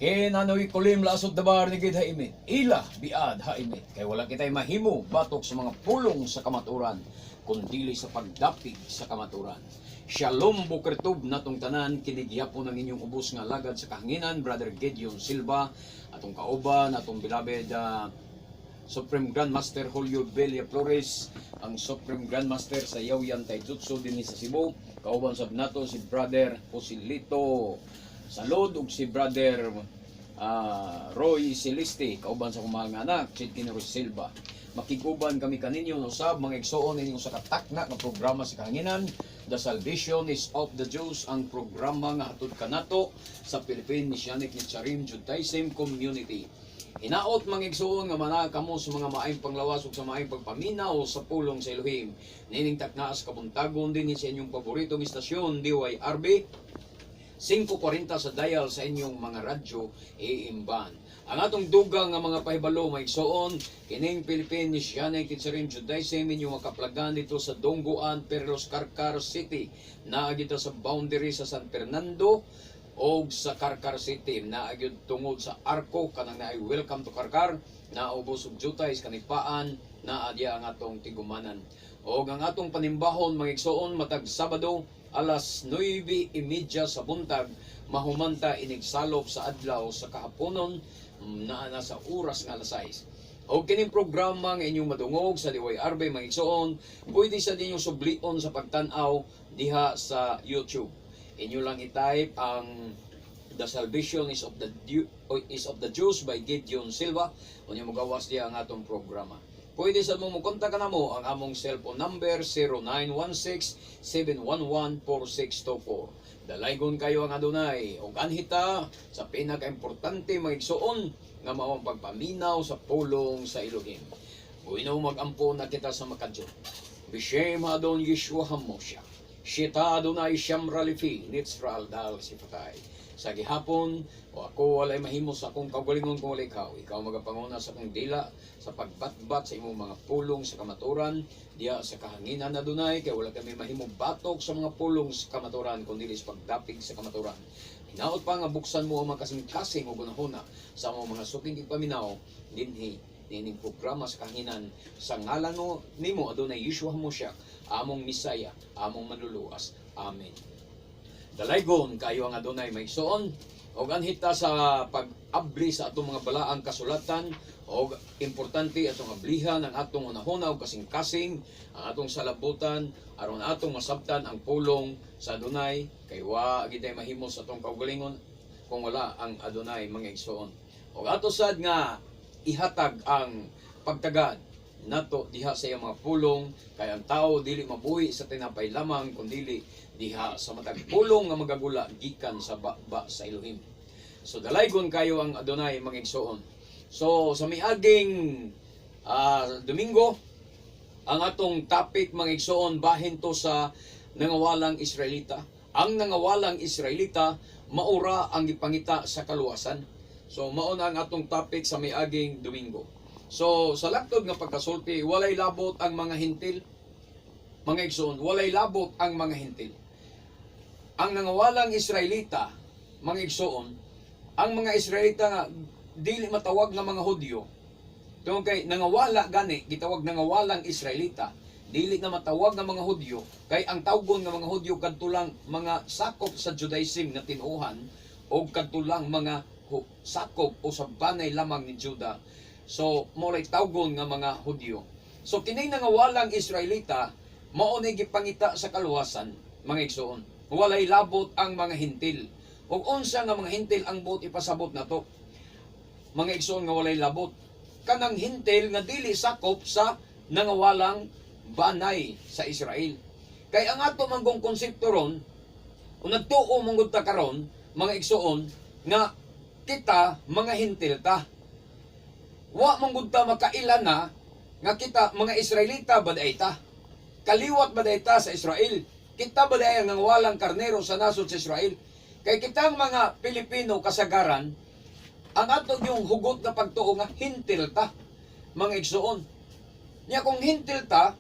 Ken anoy kulim lasod dabar ni gid haimit. Ila biad haimit. Kay wala kitay mahimo batok sa mga pulong sa kamaturan, kundili sa pagdapig sa kamaturan. Shalom boker tov natong tanan. Kini gihapon ang inyong ubos nga lagad sa kahanginan, Brother Gideon Silva, atong kauban atong beloved Supreme Grandmaster Julio Bella Flores, ang Supreme Grandmaster sa Yaw-Yan Taijutsu dinhi sa Cebu. Kauban sab nato si Brother Joselito Salod ug si Brother Roy Celeste, kauban sa akong mahal nga anak, si Roy Silva. Makiguban kami kaninyo usab, mga igsoon, inyong sa katakna nga programa sa kahanginan, The Salvation is of the Jews, ang programa nga hatod kanato sa Philippine Messianic Netzarim Judaism Community. Hinaot, mga igsoon, nga manaa kamo sa mga maayong panglawas ug sa maayong pagpaminaw sa pulong sa Elohim. Nining takna sa kabuntagon din sa inyong paboritong istasyon, DYRB 540 sa dial sa inyong mga radyo AM band. Ang atong dugang nga mga pahibalo, mga igsoon, kining Philippine Messianic Netzarim Judaism inyong makaplagan dito sa Dongguan, Perlos, Carcar City. Naa kita sa boundary sa San Fernando o sa Carcar City. Naa gyud tungod sa Arco kanang naay "Welcome to Carcar", naubos og jutay kanipaan, naa diya ang atong tigumanan. Og ang atong panimbahon, mga igsoon, matag Sabado alas 9:30 sa buntag, mahumanta inigsalop sa adlaw sa kahaponon, naa na sa oras nga alas 6. Og kining programa nga inyong madungog sa DYRB, mga igsoon, pwede sa ninyong sublion sa pagtan-aw diha sa YouTube. Inyo lang i-type ang The Salvation is of the Jews by Gideon Silva. Unya mogawas diha ang atong programa. Pwede sa mo mokontak ka namo, ang among cellphone number 0916-711-4624. Dalaygon kayo ang Adonai ug anhita sa pinakaimportante, mga igsoon, nga mao ang pagpaminaw sa pulong sa Elohim. Bueno, magampo na kita sa Makadiyos. Bishem Adon Yeshua HaMoshiach. Shita Adonai Shamra Lifi, Nitzral Dal Sifatay. Sa gihapon, o ako walay mahimo sa akong kaugalingon kung wala ikaw. Ikaw magapanguna sa akong dila sa pagbatbat sa imong mga pulong sa kamaturan, diya sa kahanginan, Adonai, kay wala kami mahimo batok sa mga pulong sa kamaturan, kundi sa pagdapig sa kamaturan. Hinaot pa nga buksan mo ang mga kasing-kasing o gunahuna sa among mga suking paminaw dinhi nining programa sa kahanginan sa ngalan mo nimo, Adonai Yeshua HaMoshiach, among Misaya, among manluluwas. Amen. Dalaygon kayo ang Adonai, mga igsoon, og anhita sa pag-abli sa atong mga balaang kasulatan, og importante atong ablihan ang atong hunahuna og kasing-kasing ang atong salabutan aron atong masabtan ang pulong sa Adonai, kay wa gitay mahimo sa atong kaugalingon kung wala ang Adonai, mga igsoon. Og ato sad nga ihatag ang pagtagad nato diha sa iyang mga pulong, kay ang tao dili mabuhi sa tinapay lamang kundili diha sa matag pulong nga magagula gikan sa baba sa Elohim. So dalaygon kayo ang Adonai, mga igsoon. So sa miaging Domingo, ang atong topic, mga igsoon, bahin to sa nangawalang Israelita. Ang nangawalang Israelita maura ang gipangita sa kaluwasan. So mao na ang atong topic sa miaging Domingo. So sa laktod nga pagkasulti, walay labot ang mga Hentil. Mga igsoon, walay labot ang mga Hentil. Ang nangawalang Israelita, mga igsoon, ang mga Israelita nga dili matawag nga mga Hudyo, tungod kay nangawala gani, gitawag nangawalang Israelita, dili na matawag nga mga Hudyo, kay ang tawgon nga mga Hudyo kadto lang mga sakop sa Judaism nga tinuohan o kadto lang mga sakop o sa banay lamang ni Juda. So mao lay tawgon nga mga Hudyo. So kini nangawalang Israelita mao ni gipangita sa kaluwasan, mga igsoon. Walay labot ang mga Hentil. Ug unsa nga mga Hentil ang buot ipasabot nato, mga igsoon, nga walay labot? Kanang Hentil nga dili sakop sa nangawalang banay sa Israel. Kay ang ato manggong konsepto ron, kung nagtuo manggod ta karon, mga igsoon, nga kita mga Hentil ta. Wa manggod ta makaila na nga kita mga Israelita ba diay ta. Kaliwat ba diay ta sa Israel? Kita ba diay ang nangawalang karnero sa nasod sa Israel? Kay kitang mga Pilipino kasagaran, ang ato yung hugot na pagtuo nga Hentil ta, mga igsoon. Nya kung Hentil ta,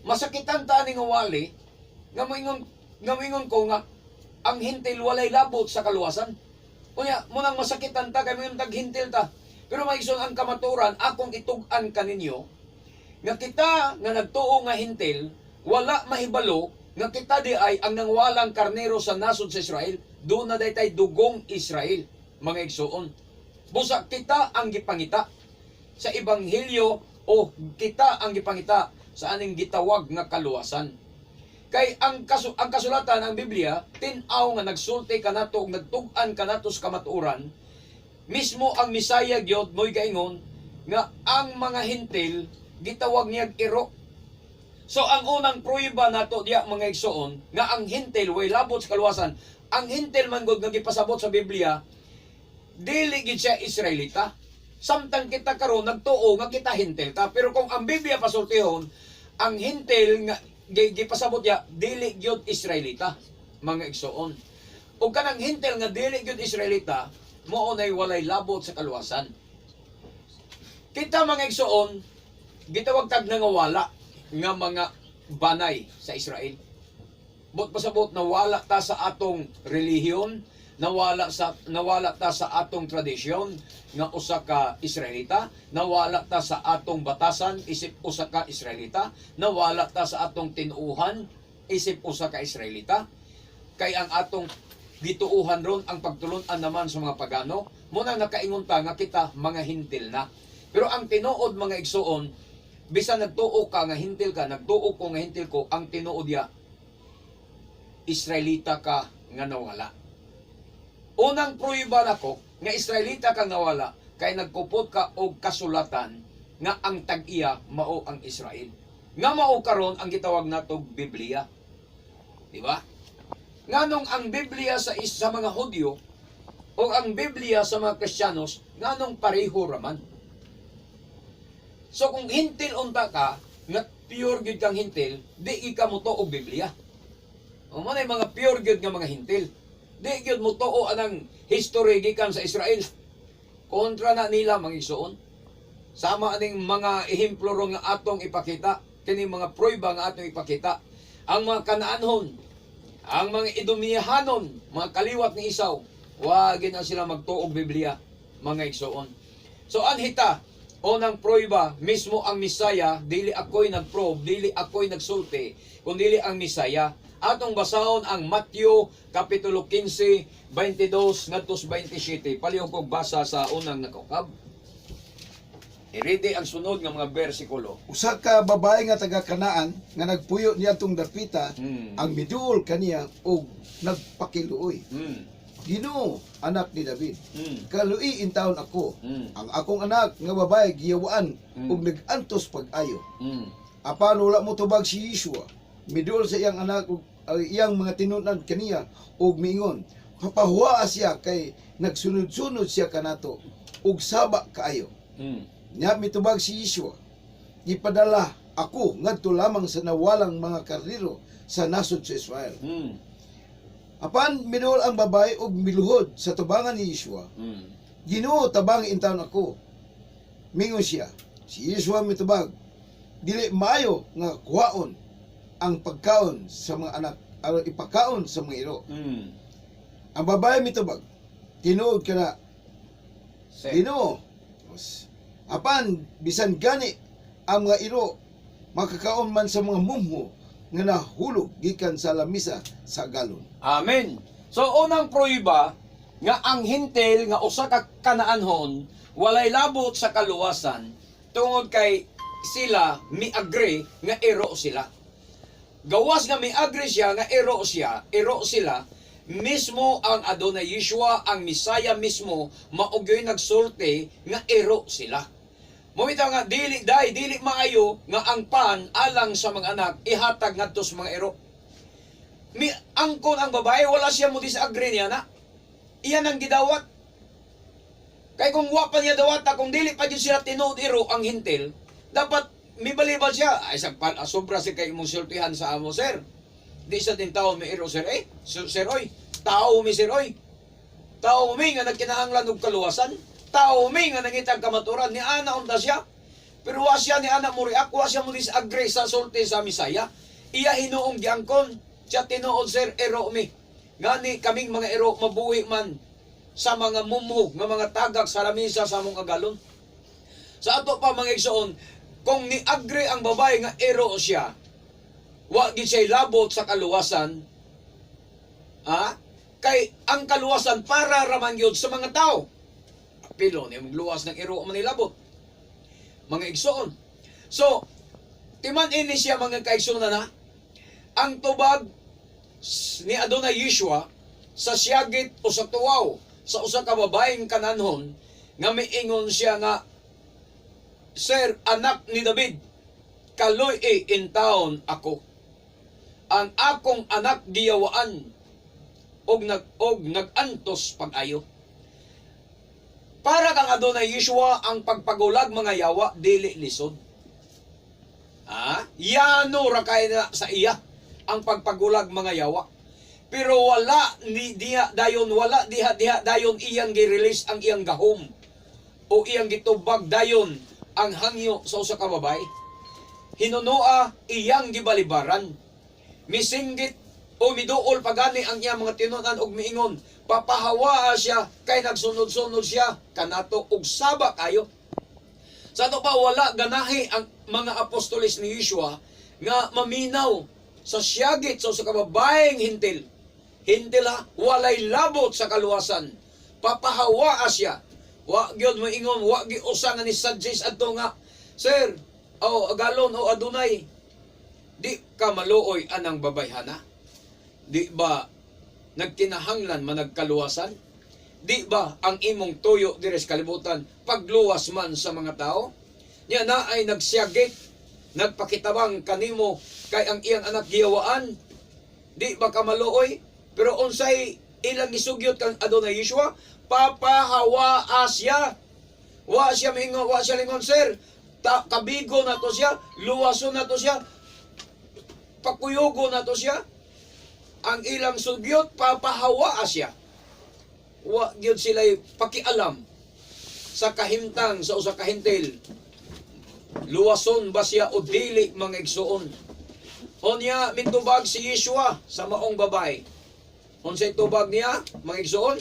masakitan ta ni nga wali nga moingon ko nga ang Hentil walay labot sa kaluwasan. Unya, munang masakitan ta kay mga taghintil ta. Pero mga igsoon, ang kamaturan akong itug-an kaninyo nga kita nga nagtuo nga hintil wala mahibalo nga kita di ay ang nangwalang karnero sa nasod sa Israel, doon na day dugong Israel, mga igsoon. Busa kita ang gipangita sa ebanghelyo o kita ang gipangita sa aning gitawag nga kaluwasan. Kay ang kasulatan ang Biblia, tin-aw nga nagsulti kanato ug nagtug-an kanato sa kamatuoran, mismo ang Misaya gyud mo'y gaingon nga ang mga hintil gitawag niyag iro. So ang unang pruweba nato diya, mga igsoon, nga ang hintil way labot sa kaluwasan, ang hintil man gud nga gipasabot sa Biblia, dili gid siya Israelita. Samtang kita karon nagtuo nga kita hintil ta, pero kung ang Biblia pasultihon, ang hintil nga gipasabot ya dili gyud Israelita, mga igsoon. Ug kanang hintil nga dili gyud Israelita, mao nay walay labot sa kaluwasan. Kita, mga igsoon, gitawag tag nangawala nga mga banay sa Israel. Buot pasabot nawala ta sa atong relihiyon, nawala ta sa atong tradisyon nga usa ka Israelita, nawala ta sa atong batasan isip usa ka Israelita, nawala ta sa atong tinuuhan isip usa ka Israelita. Kay ang atong gituuhan ron ang pagtulun-an naman sa mga pagano, muna nakaingon ta nga kita mga hintil na. Pero ang tinuod, mga igsoon, bisan nagtuo ka nga hintil ka, nagtuo ko nga hintil ko, ang tinuod ya, Israelita ka nga nawala. Unang pruweba nako nga Israelita ka nawala kay nagkupot ka og kasulatan nga ang tag-iya mao ang Israel. Nga mao karon ang gitawag natog Biblia. Di ba? Nganong ang Biblia sa mga Hudyo o ang Biblia sa mga Kristiyanos, nganong pareho raman? So kung hintil unta ka, nga pure gyud kang hintil, di ka mo og Biblia. O mo na yung mga pure gyud nga mga hintil. Di gyud mo tuo anang history gikan sa Israel. Kontra na nila, mga igsoon. Sama aning mga ehemplo ron nga atong ipakita, kini mga pruweba nga atong ipakita. Ang mga Kanaanhon, ang mga Idumiyahanon, mga kaliwat ni Esau, wagin na sila magtuog Biblia, mga igsoon. So anhita, unang pruweba, mismo ang Misaya, dili ako'y nag-prove, dili ako'y nagsulti, kundi ang Misaya. Atong basahon ang Matthew Kapitulo 15, 22 ngadto sa 27. Palihog kog basa sa unang nakaukab. I-ready ang sunod nga mga bersikulo. Usa ka babae nga taga Kanaan nga nagpuyo niadtong dapita ang miduol kaniya og nagpakiluoy. "Ginoo, anak ni David, kalui intawon ako. Ang akong anak nga babae giyawaan ug nag-antos pag-ayo." Apan wala mo tubag si Yeshua. Miduol sa iyang anak ug ang iyang mga tinunan kaniya ug miingon, "Papahuaa siya kay nagsunod-sunod siya kanato ug saba kaayo." Nya mitubag si Yeshua, "Gipadala ako ngadto lamang sa nawalang mga karnero sa nasod sa Israel." Apan miduol ang babae ug miluhod sa tubangan ni Yeshua. "Ginoo, tabangi intawon ako." Mingon siya. Si Yeshua mitubag, "Dili maayo nga kuhaon ang pagkaon sa mga anak aron ipakaon sa mga iro." Ang babae mitubag, "Tinuod kana, Se. Ginoo. Apan bisan gani ang mga iro makakaon man sa mga mumho nga nahulog gikan sa lamisa sa agalon." Amen. So unang pruweba nga ang hintil nga usa ka Kanaanhon walay labot sa kaluwasan tungod kay sila mi-agree nga iro sila. Gawas nga mi-agree siya nga iro siya, iro sila, mismo ang Adonai Yeshua, ang Misaya mismo, mao gyoy nagsulti nga iro sila. Mumita nga dili dai dili maayo nga ang pan alang sa mga anak ihatag ngadto sa mga iro. Mi angkon ang babae, wala siya mo disagree niya na. Iyan ang gidawat. Kay kung wa pa niya dawata, kung dili pa jud sila tinuod iro ang hintil, dapat mibalibal siya. "Ay, sagpal, sobra si kay imong sultihan sa amo, sir. Di sa din tao mi iro, sir. Eh, sir, oy. Tao mi, sir, oy. Tao mi nga nagkinahanglan og kaluwasan. Tao mi nga nangitag kamaturan." Ni ana unta siya. Pero wa siya ni ana mo react, wa siya mo disagree sa sulti sa Misaya. Iya hinuong giangkon. Siya, "Tinuod, sir, ero mi. Ngani kaming mga ero mabuhi man." Sa mga mumho nga mga tagak sa lamisa sa among agalon. Sa ato pa, mga igsoon, kung ni-agree ang babae nga ero siya, wa gid siya labot sa kaluwasan, ha? Kay ang kaluwasan para raman yun sa mga tao. Pilo ni luwas ng ero man nilabot. Mga igsoon. So, timan ini siya, mga kaigsoon, na ang tubag ni Adonai Yeshua sa siyagit o sa tuwaw sa usa ka babaeng Kananhon nga miingon siya nga, "Sir, anak ni David, kaluy intawon ako. Ang akong anak giyawaan og nag-antos pag-ayo." Para kang Adonai Yeshua, ang pagpagulag mga yawa dili lisod. Ah, yano ra kay na sa iya ang pagpagulag mga yawa. Pero wala ni diha dayon, wala diha diha dayon iyang gi-release ang iyang gahom o iyang gitubag dayon ang hangyo sa usa ka babae. Hinunoa iyang gibalibaran. Misinggit o miduol pagani ang iyang mga tinunan og miingon, "Papahawaa siya kay nagsunod-sunod siya kanato og saba kayo." Sa ato pa, wala ganahi ang mga apostoles ni Yeshua nga maminaw sa siyagit sa usa ka babaeng Hentil. Hentil ha, walay labot sa kaluwasan. Papahawaa siya. Wa gyud moingon, wa gyud usa nga ni suggest adto nga, "Sir, o agalon o Adonai, di ka maluoy anang babayhana? Di ba nagkinahanglan managkaluwasan? Di ba ang imong tuyo diri sa kalibutan pagluwas man sa mga tao? Nya na ay nagsiyagit, nagpakitabang kanimo kay ang iyang anak giyawaan. Di ba ka maluoy?" Pero unsay ilang gisugyot kang Adonai Yeshua? Papahawaa siya. Wa siya mingon, wa siya lingon, "Sir, ta, kabigo na to siya, luwason na to siya, pakuyugo na to siya." Ang ilang sugyot, papahawaa siya. Wa gyud sila pakialam sa kahimtang sa usa ka Hentil. Luwason ba siya o dili, mga igsuon? Unya, mitubag si Yeshua sa maong babae. Unsay tubag niya, mga igsuon?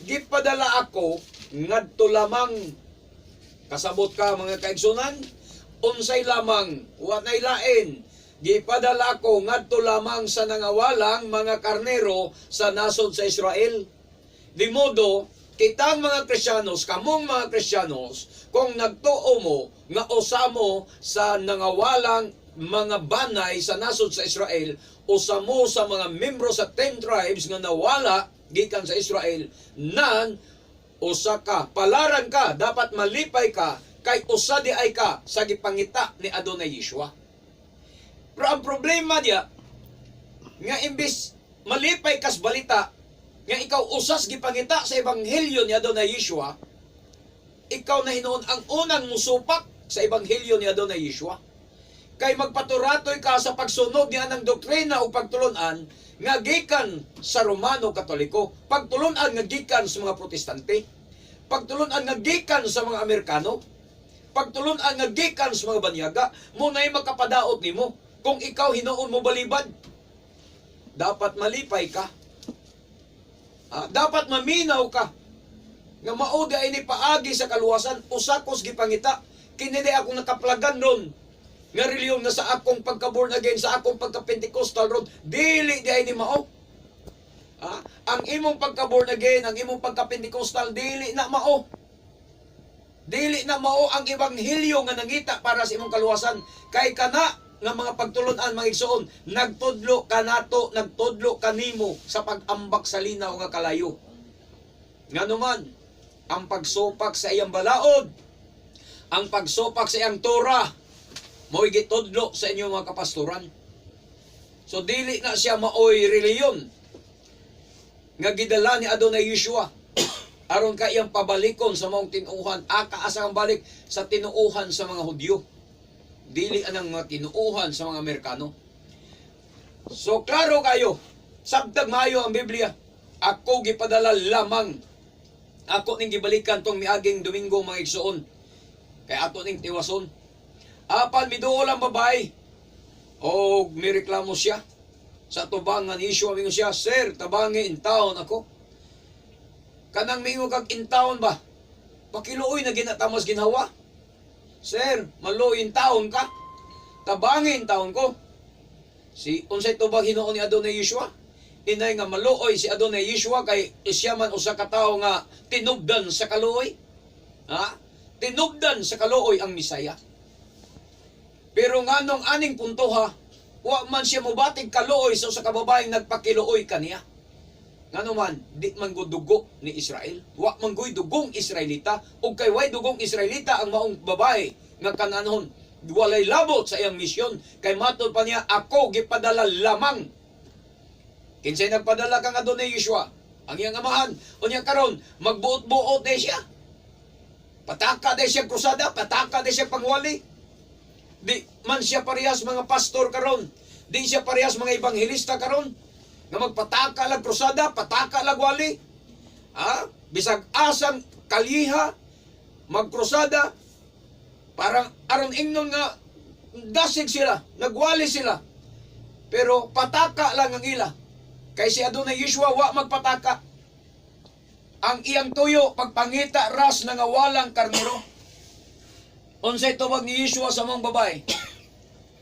Gipadala ako ngadto lamang. Kasabot ka, mga kaigsunan? Unsay lamang? Wa nay lain. Gipadala ako ngadto lamang sa nangawalang mga karnero sa nasod sa Israel. Di modo, kitang mga Kristiyanos, kamong mga Kristiyanos, kung nagtuo mo nga usa mo sa nangawalang mga banay sa nasod sa Israel, usa mo sa mga membro sa 10 tribes nga nawala gikan sa Israel, nan usa ka, palaran ka, dapat malipay ka, kay usa di ay ka sa gipangita ni Adonai Yeshua. Pero ang problema diya, nga imbis malipay kas balita, nga ikaw usas gipangita sa ebanghelyo ni Adonai Yeshua, ikaw na hinuon ang unang musupak sa ebanghelyo ni Adonai Yeshua. Kay magpaturatoy ka sa pagsunod niya ng doktrina o pagtulunan nga gikan sa Romano Katoliko, pagtulunan nga gikan sa mga Protestante, pagtulunan nga gikan sa mga Amerikano, pagtulunan nga gikan sa mga banyaga, mo na'y makapadaot nimo kung ikaw hinuon mo balibad. Dapat malipay ka. Ah, dapat maminaw ka nga mao di ay ni paagi sa kaluwasan, usa kos gipangita. Kini di akong nakaplagan ron nga reliyon nga sa akong pagka born again, sa akong pagka Pentecostal ron, dili di ay ni mao. Ah, ang imong pagka born again, ang imong pagka Pentecostal, dili na mao. Dili na mao ang ebanghelyo nga nangita para sa imong kaluwasan, kay kana nga mga pagtulunan, mga igsoon, nagtudlo kanato, nagtudlo kanimo sa pag-ambak sa linaw nga kalayo. Nganuman ang pagsupak sa iyang balaod, ang pagsupak sa iyang Torah, mo'y gitudlo sa inyong mga kapastoran. So dili na siya maoy reliyon nga gidala ni Adonai Yeshua aron ka iyang pabalikon sa maong tinuuhan, aka asa ang balik sa tinuuhan sa mga Hudyo. Dili anang mga tinuuhan sa mga Amerikano. So klaro kayo, sabtag maayo ang Biblia. Ako gipadala lamang. Ako ning gibalikan tong miaging Domingo, mga igsoon. Kay ato ning tiwason. Apan miduol ang babae. Og mireklamo siya sa tubangan ni Yeshua, mingon siya, "Sir, tabangi in taon ako." Kanang mingo kag intawon ba? Pakiluoy na ginatamos ginhawa. Sir, maluoy taon ka. Tabangin taon ko. Si unsay tubag hinuon ni Adonai Yeshua? Inay nga maluoy si Adonai Yeshua kay siya man usa ka tawo nga tinubdan sa kaluoy. Ha? Tinubdan sa kaluoy ang Misaya. Pero nganong aning puntoha, wa man siya mobatig kaluoy sa usa ka babaeng nagpakiluoy kaniya. Ngano man, di man go dugo ni Israel. Wa man go'y dugong Israelita. Ug kay way dugong Israelita ang maong babae nga Kananhon. Walay labot sa iyang misyon. Kay matod pa niya, ako gipadala lamang. Kinsay nagpadala kang Adonai Yeshua? Ang iyang amahan. Unya karon, magbuot-buot de siya. Pataka de siya krusada, pataka de siya pangwali. Di man siya parehas mga pastor karon. Di siya parehas mga ebanghelista karon. Nga magpataka lag krusada, pataka lag wali. Ha? Bisag asang kaliha, magkrusada, parang aron ingnon nga dasig sila, nagwali sila. Pero pataka lang ang ila. Kay si Adonai Yeshua wa magpataka. Ang iyang tuyo pagpangita ras nga walang karnero. Unsay tubag ni Yeshua sa mong babae?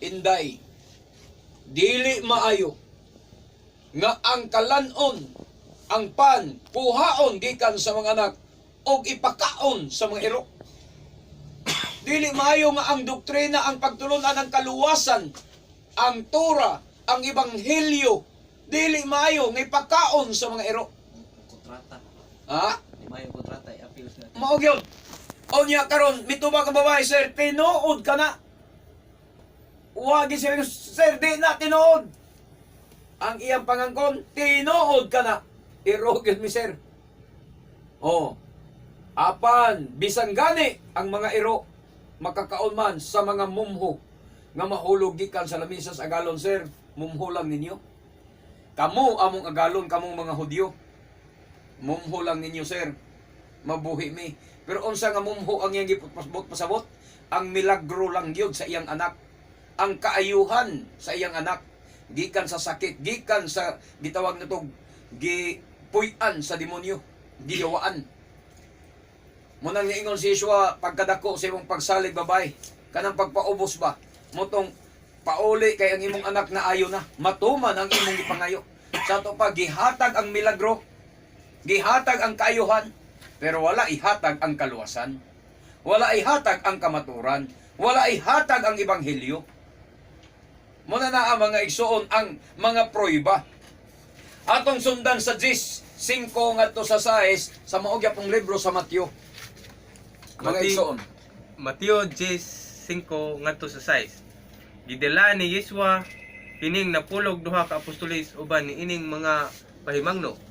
Inday, dili maayo nga ang kalanon, ang pan, kuhaon gikan sa mga anak og ipakaon sa mga iro. Dili maayo nga ang doktrina, ang pagtulunan ng kaluwasan, ang Torah, ang ebanghelyo, dili maayo nga ipakaon sa mga iro. Kontrata. Ha? Di maayo kontrata, i-appeal na. Mao gyud. O niya karon mitubag ang babae, sir, tinuod ka na. Wagi siya, sir, di na tinuod. Ang iyang pangangkon, tinuod ka na. Iro gyud mi, sir. Oh. Apan bisan gani ang mga iro makakaon man sa mga mumho nga mahulog gikan sa lamisa sa agalon, sir, mumho lang ninyo. Kamo among agalon, kamong mga Hudyo. Mumho lang ninyo, sir. Mabuhi mi. Pero unsa nga mumho ang iyang gipasabot pasabot? Ang milagro lang gyud sa iyang anak. Ang kaayuhan sa iyang anak gikan sa sakit, gikan sa gitawag nato gipuy-an sa demonyo, giyawaan. Munang niingon si Yeshua pagkadako sa imong pagsalig, babay, kanang pagpaubos ba, motong pauli kay ang imong anak na ayo na, matuman ang imong gipangayo. Sa ato pa gihatag ang milagro, gihatag ang kaayuhan, pero wala ihatag ang kaluwasan. Wala ihatag ang kamaturan. Wala ihatag ang ebanghelyo. Muna na ang mga igsuon ang mga pruiba. Atong sundan sa 10, 5 ngadto sa 6 sa mao gyapong libro sa Mateo. Mga igsuon. Mateo 10:5 ngadto sa 6. Gidala ni Yeshua kining napulog duha ka apostoles uban niining mga pahimangno.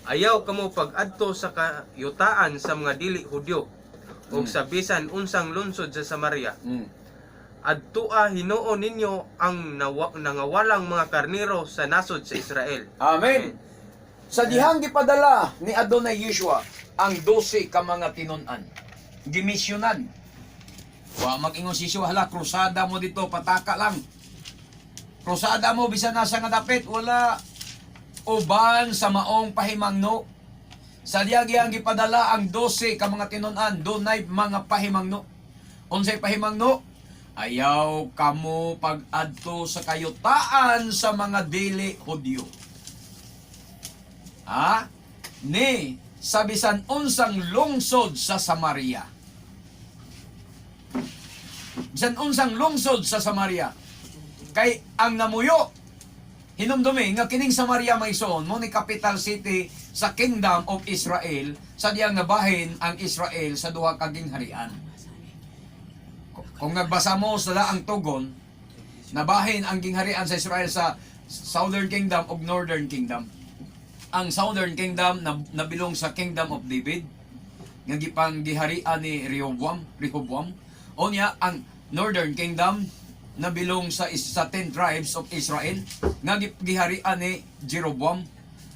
Ayaw kamo pag-adto sa kayutaan sa mga dili Hudyo ug sa bisan unsang lungsod sa Samaria. Adtua hinuon ninyo ang nangawalang mga karnero sa nasod sa Israel. Amen. Sa dihang gipadala ni Adonai Yeshua ang 12 ka mga tinun-an. Gimisyonan. Wa mag-ingon si Yeshua, hala, krusada mo dito, pataka lang. Krusada mo bisan nasa nga dapit, wala uban sa maong pahimangno. Sa dihang iyang gipadala ang 12 ka mga tinun-an, dunay mga pahimangno. Unsay pahimangno? Ayaw kamo pag-adto sa kayutaan sa mga dili Hudyo. Ha? Ni sa bisan unsang lungsod sa Samaria. Bisan unsang lungsod sa Samaria. Kay ang namuyo, hinumdumi nga kining Samaria maison mo ni capital city sa Kingdom of Israel sa diyang nabahin ang Israel sa duha ka gingharian. Kung nagbasa mo sa laang tugon, nabahin ang gingharian sa Israel sa Southern Kingdom ug Northern Kingdom. Ang Southern Kingdom na, nabilong sa Kingdom of David nga gipanggiharian ni Rehoboam. Unya ang Northern Kingdom nabilong sa 10 tribes of Israel nga giharian ni Jeroboam,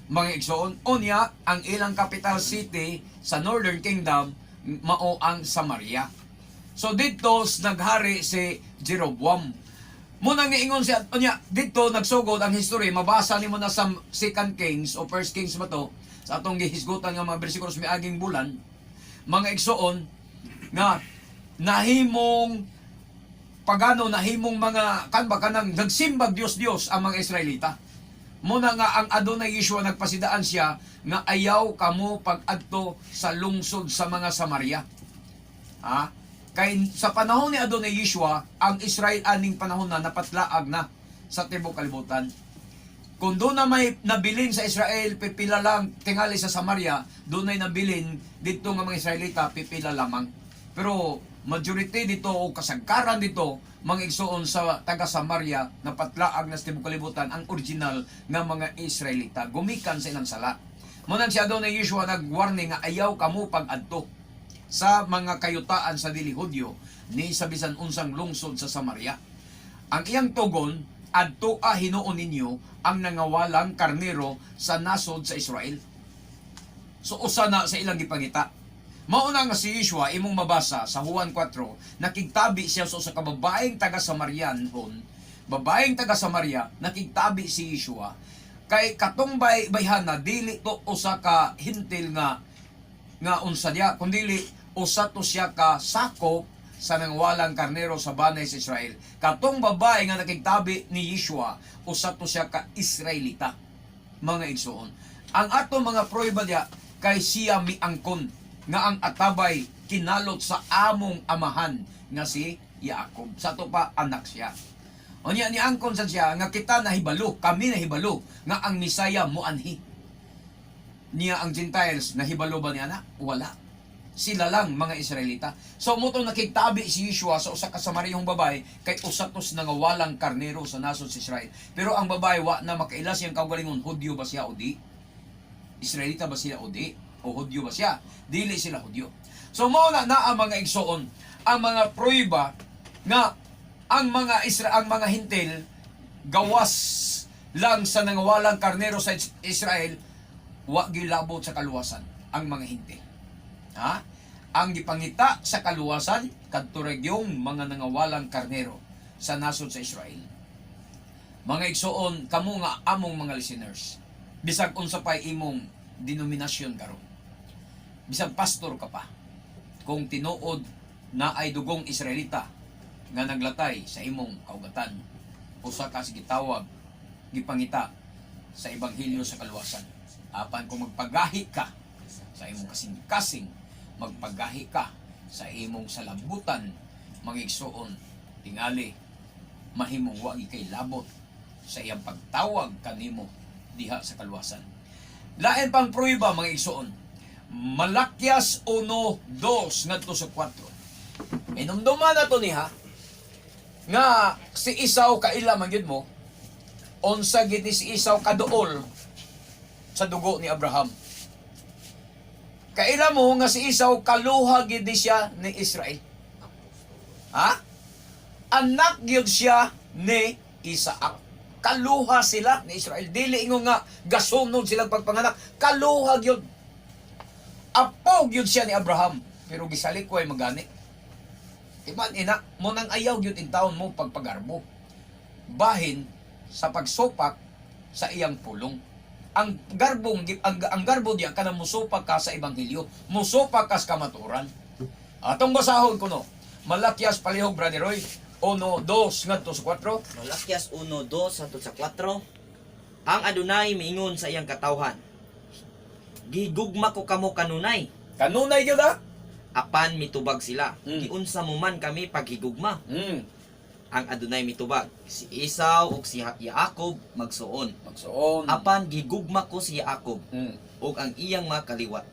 mga igsoon. Unya ang ilang capital city sa Northern Kingdom mao ang Samaria. So dito naghari si Jeroboam. Munang niingon siya, unya, dito nagsugod ang history, mabasa nimo na sa Second Kings o First Kings ba to, Sa atong gihisgutan nga mga bersikulo sa miaging bulan, mga igsoon, nga nahimong pagano, nahimong mga kan ba, kanang nagsimbag Dios Dios ang mga Israelita. Muna nga ang Adonai Yeshua nagpasidaan siya nga ayaw kamo pag-adto sa lungsod sa mga Samaria. Ha? Kay sa panahon ni Adonai Yeshua, ang Israel aning panahon na napatlaag na sa tibok kalibutan. Kung doon na may nabilin sa Israel, pipila lang tingali sa Samaria, doon ay nabilin dito nga mga Israelita, pipila lamang. Pero majority dito o kasagkaran dito, mga igsoon sa taga Samaria, napatlaag na sa tibok kalibutan ang original nga mga Israelita, gumikan sa ilang sala. Munang si Adonai Yeshua nag-warning nga ayaw kamo pag-adto sa mga kayutaan sa dili Hudyo ni sa bisan unsang lungsod sa Samaria. Ang iyang tugon, adto a hinuon ninyo ang nangawalang karnero sa nasod sa Israel. So usa na sa ilang gipangita. Mauna nga si Yeshua imong mabasa sa Juan 4, nakigtabi siya sa usa ka babaeng taga Samarian hon. Babaeng taga Samaria, nakigtabi si Yeshua. Kay katong bayhana dili to usa ka hintil nga nga unsa diya, kundili usa to siya ka sakop sa nangwalang karnero sa banay sa Israel. Katong babae nga nakigtabi ni Yeshua, usa to siya ka Israelita, mga igsoon. Ang ato mga prueba diya kay siya miangkon nga ang atabay kinalot sa among amahan nga si Jacob. Sa ato pa anak siya. Unya ni angkon sad siya nga kita nahibalo, kami nahibalo nga ang Misaya moanhi. Niya ang Gentiles nahibalo ba niya na? Wala. Sila lang mga Israelita. So mo nakigtabi si Yeshua sa usa ka Samariyong babae kay usa tos nangawalang karnero sa nasod sa Israel. Pero ang babae wa na makaila siyang kaugalingon, Hudyo ba siya o di? Israelita ba sila o di? O Hudyo ba siya? Dili sila Hudyo. So mao na naa, mga igsoon, ang mga prueba nga ang mga Hintil gawas lang sa nangawalang karnero sa Israel, wa gilabot sa kaluwasan ang mga Hintil. Ha? Ang gipangita sa kaluwasan kadto yung mga nangawalang karnero sa nasod sa Israel. Mga igsoon, kamo nga among mga listeners, bisag unsa pay imong denominasyon karon. Bisag pastor ka pa, kung tinuod na ay dugong Israelita nga naglatay sa imong kaugatan, usa ka sa gitawag, gipangita sa ebanghelyo sa kaluwasan. Apan kung magpagahi ka sa imong kasing-kasing, magpagahi ka sa imong salabutan, mga igsoon, tingali mahimong wa kay labot sa iyang pagtawag kanimo diha sa kaluwasan. Lain pang prueba, mga igsoon. Malakias 1:2 ngadto sa 4. Inumduman na to niya nga si Esau, kaila man gyud mo unsa gid ni si Esau kaduol sa dugo ni Abraham. Kaila mo nga si Esau kaluha gid ni siya ni Israel. Ha? Anak gyud siya ni Isaac. Kaluha sila ni Israel. Dili ingon nga gasunod silang pagpanganak. Kaluha gyud. Apo gyud siya ni Abraham. Pero gisalikway magani. Iman ina, mo nang ayaw gyud in taon mo pagpagarbo. Bahin sa pagsupak sa iyang pulong. Ang garbo diya kanang musupak ka sa ebanghelyo, musupak ka sa kamatuoran. Atong basahon kuno. Malakias, palihog, Brother Roy. 1:2 ngadto sa 4. Malakias 1:2 hangtod sa 4. Ang Adonai miingon sa iyang katawhan: "Gigugma ko kamo kanunay." Kanunay gyud ah. Apan mitubag sila: "Giunsa mo man kami paghigugma?" Ang Adonai mitubag: "Si Esau ug si Jacob magsuon. Magsuon. Apan gigugma ko si Jacob ug ang iyang mga kaliwat.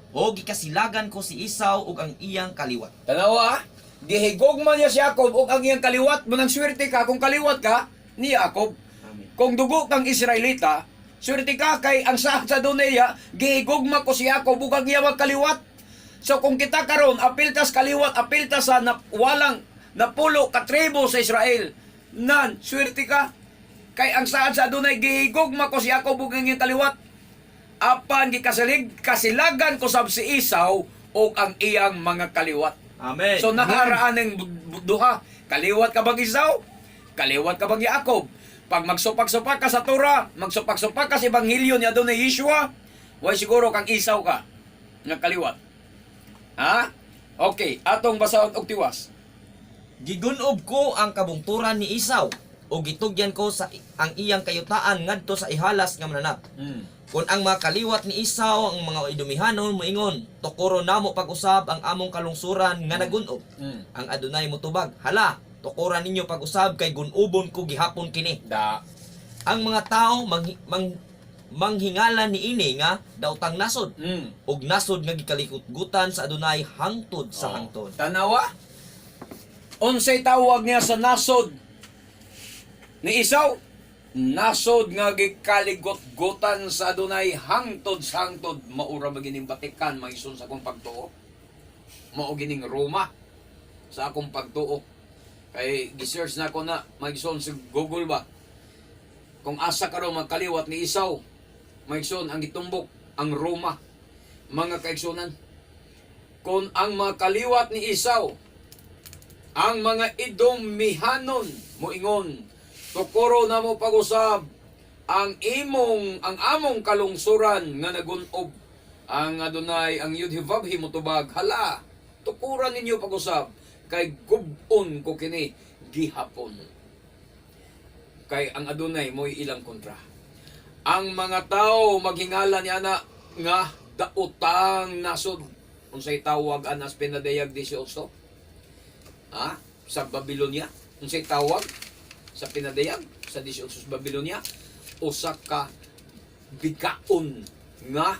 O gikasilagan ko si Esau ug ang iyang kaliwat." Tanawa, gihigugma niya si Jacob ug ang iyang kaliwat. Munang swerte ka kung kaliwat ka ni Jacob. Amen. Kung dugo kang Israelita, swerte ka kay ang saad sa Adonai, gihigugma ko si Jacob ug ang iyang mga kaliwat. So kung kita karon apil tas kaliwat, apil ta sa na, walang napulo ka tribo sa Israel, nan swerte ka. Kay ang saad sa Adonai, gihigugma ko si Jacob ug ang iyang kaliwat. Apan gikasalig kasilagan ko sab si Esau ug ang iyang mga kaliwat. Amen. So nakaraan ng duha. Kaliwat ka bang Esau? Kaliwat ka bang Jacob? Pag magsupak-supak ka sa Torah, magsupak-supak ka sa Ebanghelyo ni Adonai Yeshua, Way siguro kang Isaw ka nga kaliwat. Ha? Okay, atong basahon og tiwas. Gigunob ko ang kabungturan ni Isaw ug gitugyan ko sa ang iyang kayutaan ngadto sa ihalas nga mananap. Kung ang mga kaliwat ni Isaw ang mga Idumihanon moingon, "Tukoro namo pag-usab ang among kalungsuran nga nagunob." Ang Adunay motubag, "Hala, tukoran ninyo pag-usab kay gunubon ko gihapon kini." Da. Ang mga tao manghingala niini nga daotang nasod ug nasod nga gikalikutgutan sa Adunay hangtod sa hangtod. Tanawa? Unsay tawag niya sa nasod ni Isaw? Nasod nga gikaligot-gutan sa Adunay hangtod sa hangtod. Maura ba gining Batikan maison sa akong pagtuo? Mao gining Roma sa akong pagtuo. Kay gi-search na ako na maison sa Google ba. Kung asa karon magkaliwat ni Isaw, maison ang gitumbok ang Roma. Mga kaigsunan, kung ang mga kaliwat ni Isaw, ang mga Idomihanon moingon, "Tukoro na mo pag-usab ang among kalungsuran nga nagunob." Ang Adonay, ang Yudhivabhi motubag, "Hala, tukuran ninyo pag-usab kay gubon ko kini gihapon." Kay ang Adonay mo'y ilang kontra. Ang mga tao maghingala ni ana nga daotang nasod. Unsay tawag anas Pinadayag 18? Ha? Sa Babylonia? Unsay tawag sa Pinadayag sa 18 sa Babylonia? Usa ka bikaon nga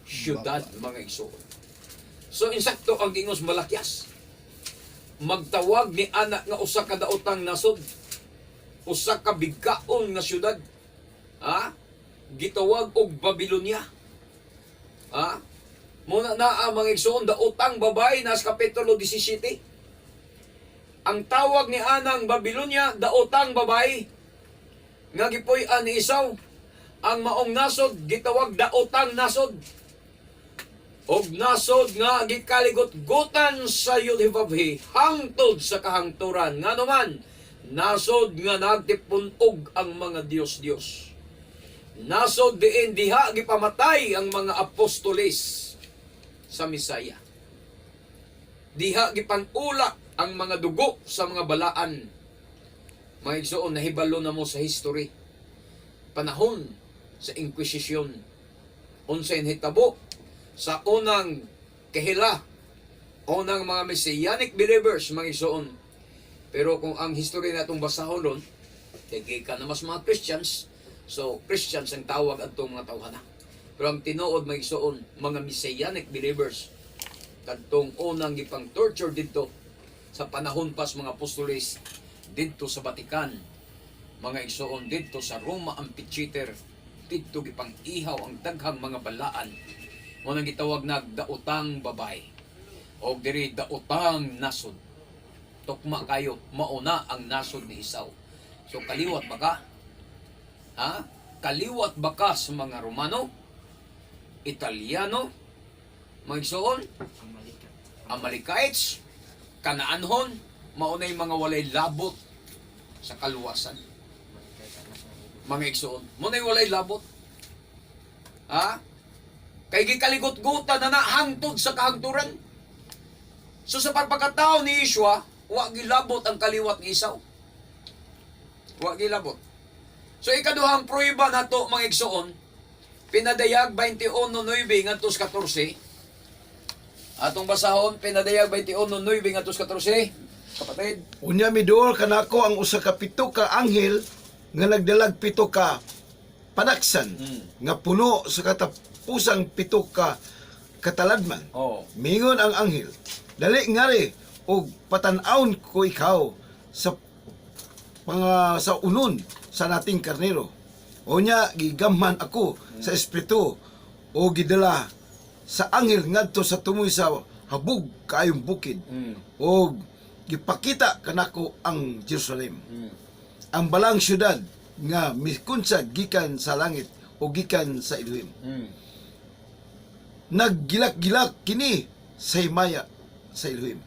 syudad, mga igsoon. So insakto ang gingos Malakias. Magtawag ni ana nga usa ka daotang nasod. Usa ka bigkaon nga syudad. Ha? Gitawag og Babylonia. Ha? Muna na ang mga igsoon, daotang babae nas Kapitulo 17. Ang tawag ni anang Babylonia, daotang babae nga gipuy-an ni Isaw. Ang maong nasod gitawag daotang nasod. Og nasod nga gikaligot-gutan sa Yudhivabhi hangtod sa kahangturan. Ngano man, nasod nga nagtipunog ang mga Diyos-Diyos. Nasod diin diha gipamatay ang mga apostoles sa Misaya. Diha gipanulak ang mga dugo sa mga balaan. Mga igsoon, nahibalo na mo sa history. Panahon sa Inquisition. Unsay nahitabo sa unang kahila, unang mga messianic believers, mga igsoon. Pero kung ang history na itong basahon ron, kay ka na mas mga Christians, so Christians ang tawag adtong mga tawhana. Pero ang tinuod, mga igsoon, mga messianic believers, kadtong unang gipang torture didto sa panahon pas mga apostoles didto sa Vatican, mga igsoon, didto sa Roma Amphitheater, didto gipang ihaw ang daghang mga balaan mo nang gitawag nag daotang babae og diri daotang nasod. Tukma kayo, mauna ang nasod ni Isaw. So kaliwat ba ka, ha? Kaliwat ba ka sa mga Romano, Italiano, mga igsoon, Amalekites, Kanaanhon, maunay mga walay labot sa kaluwasan? Mga igsoon, maunay walay labot. Ha? Kay gikaligot-gutan na na hangtod sa kahangturan. So sa pagpagkatao ni Yeshua, wa gilabot ang kaliwat ni Isaw. Wa gilabot. So ikaduhang pruweba nato, mga igsoon, Pinadayag 21:9 ngadto sa 14. Atong basahon Pinadayag 21:9 ngadto sa 14. Kapatid. Unya miduol kanako ang usa ka pito ka anghel nga nagdalag pito ka panaksan nga puno sa katapusang pito ka kataladman. Mingon ang anghel, "Dali ngari og patan-awon ko ikaw sa sa unon sa nating karnero." Unya gigamhan ako sa espiritu o gidala sa anghel ngadto sa tumoy sa habug kaayong bukid og gipakita kanako ang Jerusalem, ang balang syudad nga mikunsad gikan sa langit o gikan sa Elohim. Naggilak-gilak kini sa himaya sa Elohim.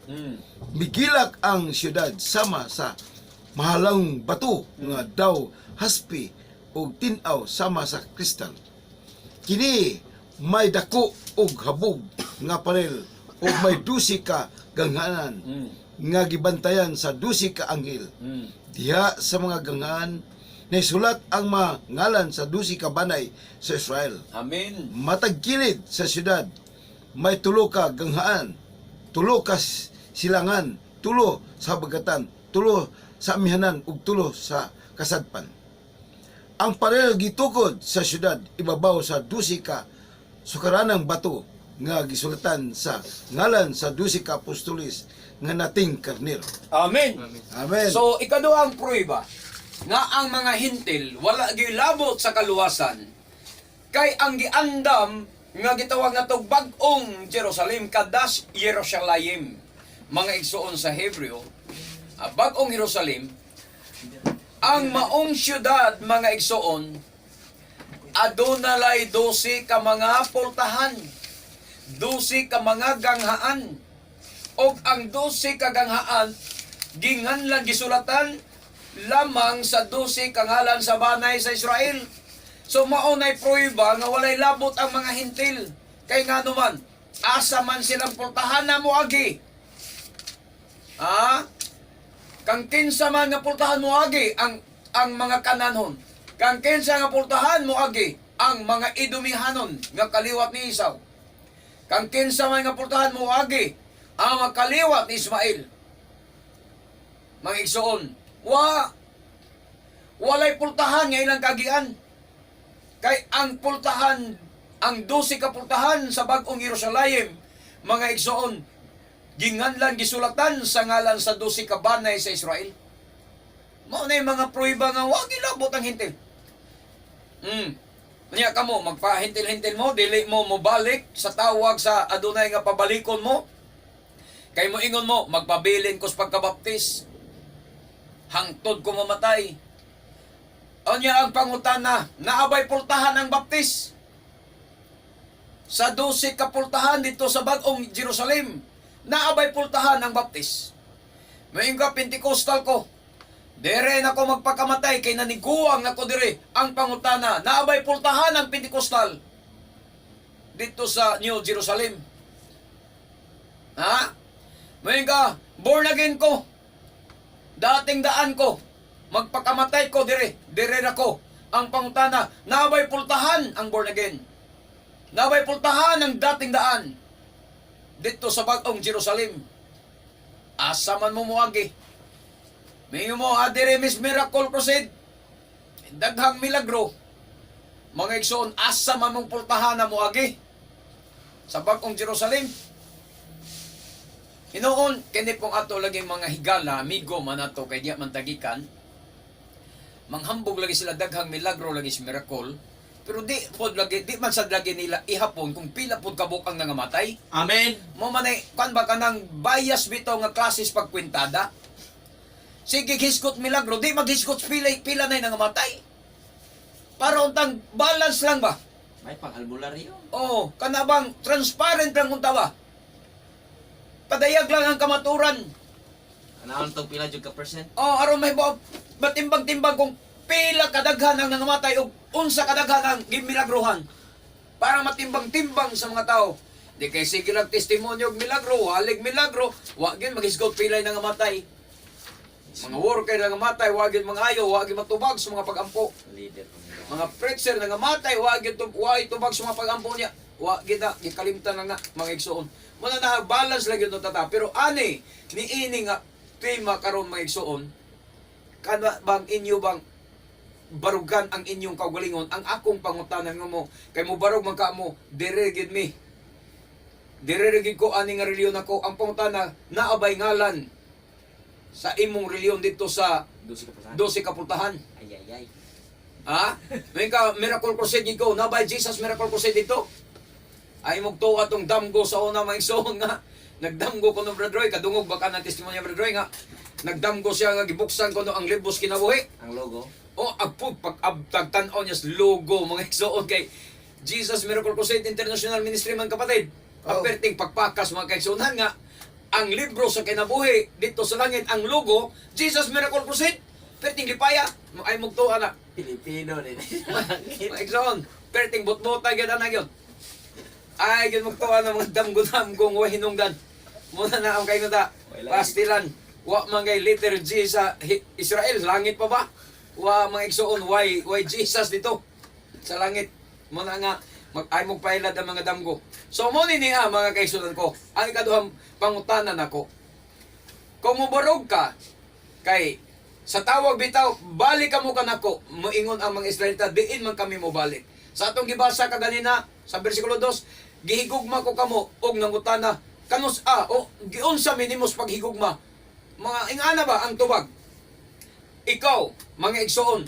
Migilak ang syudad sama sa mahalang bato nga daw haspi o tin-aw sama sa kristal. Kini May dako og habog nga parel ug may 12 ka ganghanan nga gibantayan sa 12 ka anghel. Diha sa mga ganghaan naisulat ang mga ngalan sa 12 ka banay sa Israel. Amen. Matag kilid sa syudad may 3 ka ganghaan, 3 ka silangan, 3 sa habagatan, 3 sa amihanan ug 3 sa kasadpan. Ang parel gitukod sa syudad ibabaw sa 12 ka sukaranang bato nga gisulatan sa ngalan sa 12 ka apostoles nga nating karnero. Amen. Amen. So ikaduhang prueba nga ang mga Hintil wala gilabot sa kaluwasan kay ang giandam nga gitawag nga tog bag-ong Jerusalem, Kadas Yerushalayim, mga igsuon, sa Hebreo, bag-ong Jerusalem. Ang maong syudad, mga igsuon, aduna lay 12 ka mga pultahan, 12 ka mga ganghaan, og ang 12 ka ganghaan ginganlan, gisulatan lamang sa 12 ka ngalan sa banay sa Israel. So mao nay pruweba nga walay labot ang mga Hintil. Kay ngano man, asa man silang pultahan na moagi? Ha? Kang kinsa man nga pultahan moagi ang mga Kananhon? Kang kinsa nga pultahan moagi ang mga Idumihanon nga kaliwat ni Esau? Kang kinsa man nga pultahan moagi ang mga kaliwat ni Ismael? Mga igsoon, walay pultahan nga ilang kagian. Kay ang pultahan, ang 12 ka pultahan sa bag-ong Jerusalem, mga igsoon, ginganlan, gisulatan sa ngalan sa 12 ka banay sa Israel. Mao na yung mga pruweba nga wa gilabot ang Hintil. Nya kamo magpahintil-hintil mo, dili mo mobalik sa tawag sa Adunay nga pabalikon mo. Kay mo ingon mo, magpabilin ko sa pagkabaptis hangtod ko mamatay. Unya ang pangutana, naabay pultahan ang baptis? Sa 12 ka pultahan dito sa bag-ong Jerusalem, naabay pultahan ang baptis? Maing ka, Pentecostal ko. Dere na ko magpakamatay kay naniguang nako dire. Ang pangutana, naabay pultahan ang Pentecostal dito sa New Jerusalem? Ha? Maing ka, born again ko. Dating daan ko. Magpakamatay ko dire. Dire na ko. Ang pangutana, naabay pultahan ang born again? Naabay pultahan ang dating daan dito sa bag-ong Jerusalem? Asa man mo muagi? May mo adire Miss Miracle Crusade. Daghang milagro. Mga igsoon, asa man mong pultahan na muagi sa bag-ong Jerusalem? Hinoon, kini pong ato lagi mga higala, amigo man ato kay diya man tagikan. Manghambog lagi sila daghang milagro lagi si miracle. Pero di pod lagi, di man sad lagi nila ihapon kung pila pod kabuk ang nangamatay. Amen. Mo man ay kan ba kanang bias bitaw nga klases pagkwintada? Sige hisgot milagro, di maghisgot pila pila nay nangamatay. Para untang balance lang ba? May pang-albularyo. Oo, kana bang transparent lang unta ba? Padayag lang ang kamaturan. Ano tong pila jud ka percent? Oh, aron may ba matimbang-timbang kung pila kadaghan ang nangamatay o unsa kadaghan ang gimilagrohan. Para matimbang-timbang sa mga tao. Di kay sige lang testimonyo og milagro, halig milagro, wa gyud maghisgot pilay nangamatay. Mga worker nangamatay, wa gyud mga ayo, wa gyud matubag sa mga pagampo. Leader. Mga preacher nangamatay, wa gyud wa gyud tubag sa mga pagampo niya. Wa gyud na gikalimtan lang na, mga igsoon. Muna na balance lang gyud tata. Pero ani niini nga tema karon, mga igsoon, kana bang inyo bang barugan ang inyong kaugalingon? Ang akong pangutana nga mo kay mo barog man ka mo, dire gyud mi. Dire ra gyud ko ani nga reliyon ako. Ang pangutana, naabay ngalan sa imong reliyon dito sa 12 ka percent. 12 ka pultahan? Ay ay ay. Ha? May ka Miracle Crusade ko, nabay Jesus Miracle Crusade dito? Ay mugtuo atong damgo sa una, mga igsoon, nga nagdamgo ko no Brother Roy, kadungog baka ng testimonya Brother Roy nga nagdamgo siya nga gibuksan ko no ang libos kinabuhi. Ang logo. O agpud pag abtag tan-aw niya sa logo, mga igsoon, kay Jesus Miracle Crusade International Ministry man, kapatid. Oh. Aperting pagpakas, mga kaigsuonan, nga ang libro sa kinabuhi dito sa langit, ang logo Jesus Miracle Crusade. Perting lipaya ay mugtuo na. Pilipino din. Mga igsoon, perting botbotay gyud ana gyud. Ay, gud magtuwa ng mga damgo-damgong wa hinungdan. Muna na ang kayo ta. Pastilan. Wa man kay letter G sa Israel, langit pa ba? Wa mga igsuon, why Jesus dito sa langit. Muna nga mag ay mong pailad ang mga damgo. So mo ni niya, mga kaigsuonan ko. Ang ikaduhang pangutana nako. Kung mobarog ka kay sa tawag bitaw, balik ka mo kanako, moingon ang mga Israelita, diin man kami mobalik. Sa atong gibasa kaganina sa bersikulo 2, gihigugma ko kamo og nangutana kanus a o giunsa minimos paghigugma. Mga ingana ba ang tubag? Ikaw, mga igsoon,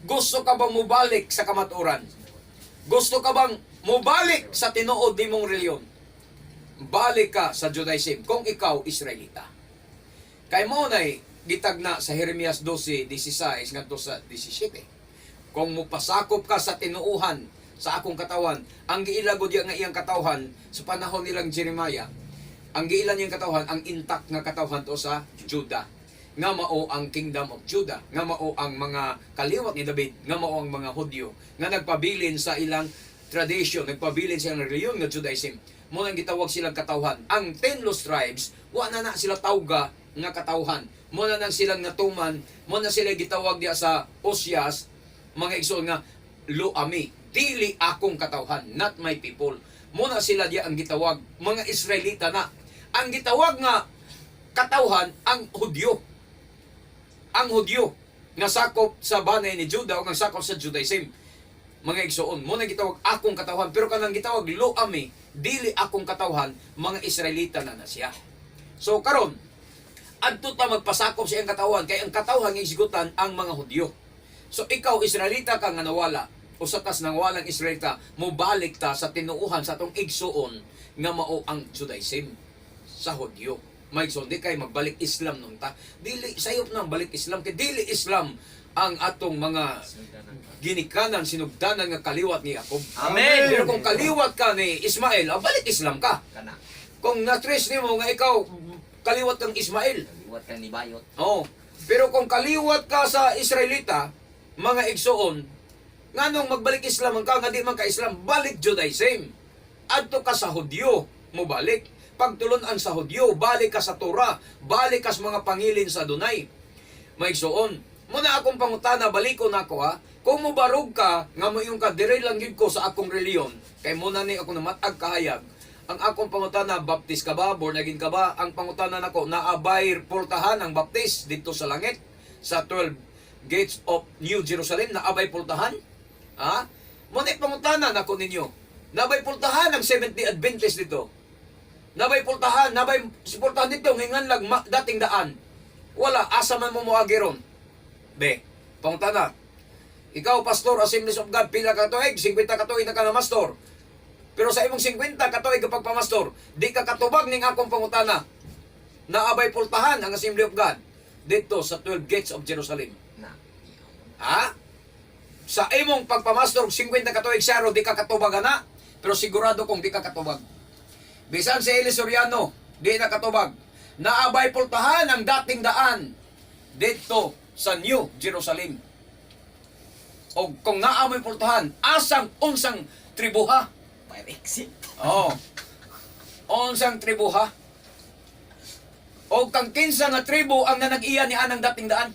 gusto ka bang mobalik sa kamatuoran? Gusto ka bang mobalik sa tinuod nimong reliyon? Balik ka sa Judaism kung ikaw Israelita. Kay mo nay gitagna sa Jeremias 12:16 ngadto sa 17. Kung mupasakop ka sa tinuuhan sa akong katawan, ang giila gud nga iyang katawhan sa panahon nilang Jeremiah, ang giila niyang katawhan, ang intact nga katawhan to sa Judah. Nga mao ang kingdom of Judah, nga mao ang mga kaliwat ni David, nga mao ang mga Hudyo, nga nagpabilin sa ilang tradition, nagpabilin sa ilang reliyon nga Judaism. Mo nang gitawag silang katawhan. Ang 10 lost tribes, wa na na sila tawga nga katawhan. Mo na nang silang natuman, mo na sila gitawag diya sa Osias, mga igsoon, nga Lo-Ami, dili akong katawhan, not my people. Mo na sila diya ang gitawag, mga Israelita na. Ang gitawag nga katawhan ang Hudyo. Ang Hudyo nga sakop sa banay ni Judah o nga sakop sa Judaism. Mga igsoon, mo na gitawag akong katawhan, pero kanang gitawag Lo-Ami, dili akong katawhan, mga Israelita na na siya. So karon, adto ta magpasakop sa iyang katawhan kay ang katawhan nga isigutan ang mga Hudyo. So ikaw, Israelita ka nga nawala o sa tas nang walang Israelita, mobalik ta sa tinuuhan sa atong igsuon nga mao ang Judaism sa Hudyo. May igsoon, di kay magbalik Islam nun ta. Dili sayop nang balik Islam kay dili Islam ang atong mga ginikanan, sinugdanan nga kaliwat ni Jacob. Amen. Pero kung kaliwat ka ni Ismael, balik Islam ka. Kana. Kung na-trace nimo nga ikaw kaliwat kang Ismael, Kaliwat kang ni Bayot. Oo. Pero kung kaliwat ka sa Israelita, mga igsoon, nganong magbalik Islam ang ka, nga di man ka Islam, balik Judaism. Adto ka sa Hudyo, mobalik. Pagtulunan sa Hudyo, balik ka sa Torah, balik ka sa mga pangilin sa Adonai. Mga igsoon, muna akong pangutana, baliko na ako ha. Kung mobarog ka, nga mo yung ka, dire lang yun ko sa akong reliyon, kay muna ni ako namatag kahayag, ang akong pangutana, baptist ka ba? Born again ka ba? Ang pangutana nako, naabay pultahan ang baptist dito sa langit, sa 12 gates of New Jerusalem, naabay pultahan? Ha? Muna pangutana nako ninyo, naabay pultahan ang Seventh-day Adventist dito. Nabay pultahan, nabay pultahan dito, ngayon lang dating daan. Wala, asa man mo moagi ron. Be, pangutana. Ikaw, pastor, Assemblies of God, pila ka tuig? 50 ka tuig na ka na mastor. Pero sa imong 50 ka tuig kapag pamastor, di ka katubag ning akong pangutana. Naabay pultahan ang Assembly of God dito sa 12 gates of Jerusalem. Na. Ha? Sa imong pagpamastor 50 ka tuig saro, di ka katubag ana, pero sigurado kong di ka katubag. Bisan si Eli Soriano, di na katubag. Naabay pultahan ang dating daan dito sa New Jerusalem. O kung naamoy pultahan, asang unsang tribuha? Fire exit. Oo. Unsang tribuha? O kang kinsa nga tribo ang nanag-iya ni anang dating daan?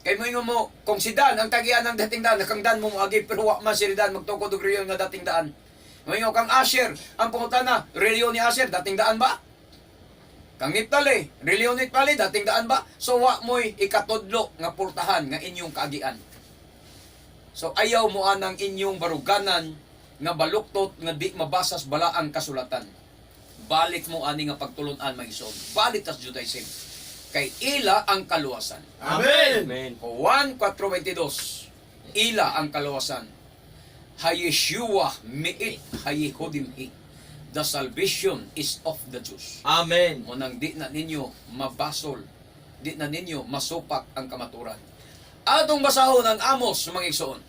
Kay mo ingon mo, kung si Dan ang tagian ng dating daan, kang Dan mo moagi, pero wa man si Dan magtukod og reliyon nga dating daan. Mo ingon kang Asher, ang pangutana, reliyon ni Asher, dating daan ba? Kang Niptali, reliyon ni Niptali, dating daan ba? So wa mo'y ikatudlo nga pultahan nga inyong kaagian. So ayaw mo anang inyong baruganan nga baluktot nga di mabasas balaang kasulatan. Balik mo ani nga pagtulunan, mga igsoon. Balik tas Judaism. Kay ila ang kaluwasan. Amen. Amen. Juan 4:22. Ila ang kaluwasan. Hayeshua miit hayehudim hi. The salvation is of the Jews. Amen. Munang di na ninyo mabasol, di na ninyo masupak ang kamaturan. Atong basahon ang Amos, mga igsoon.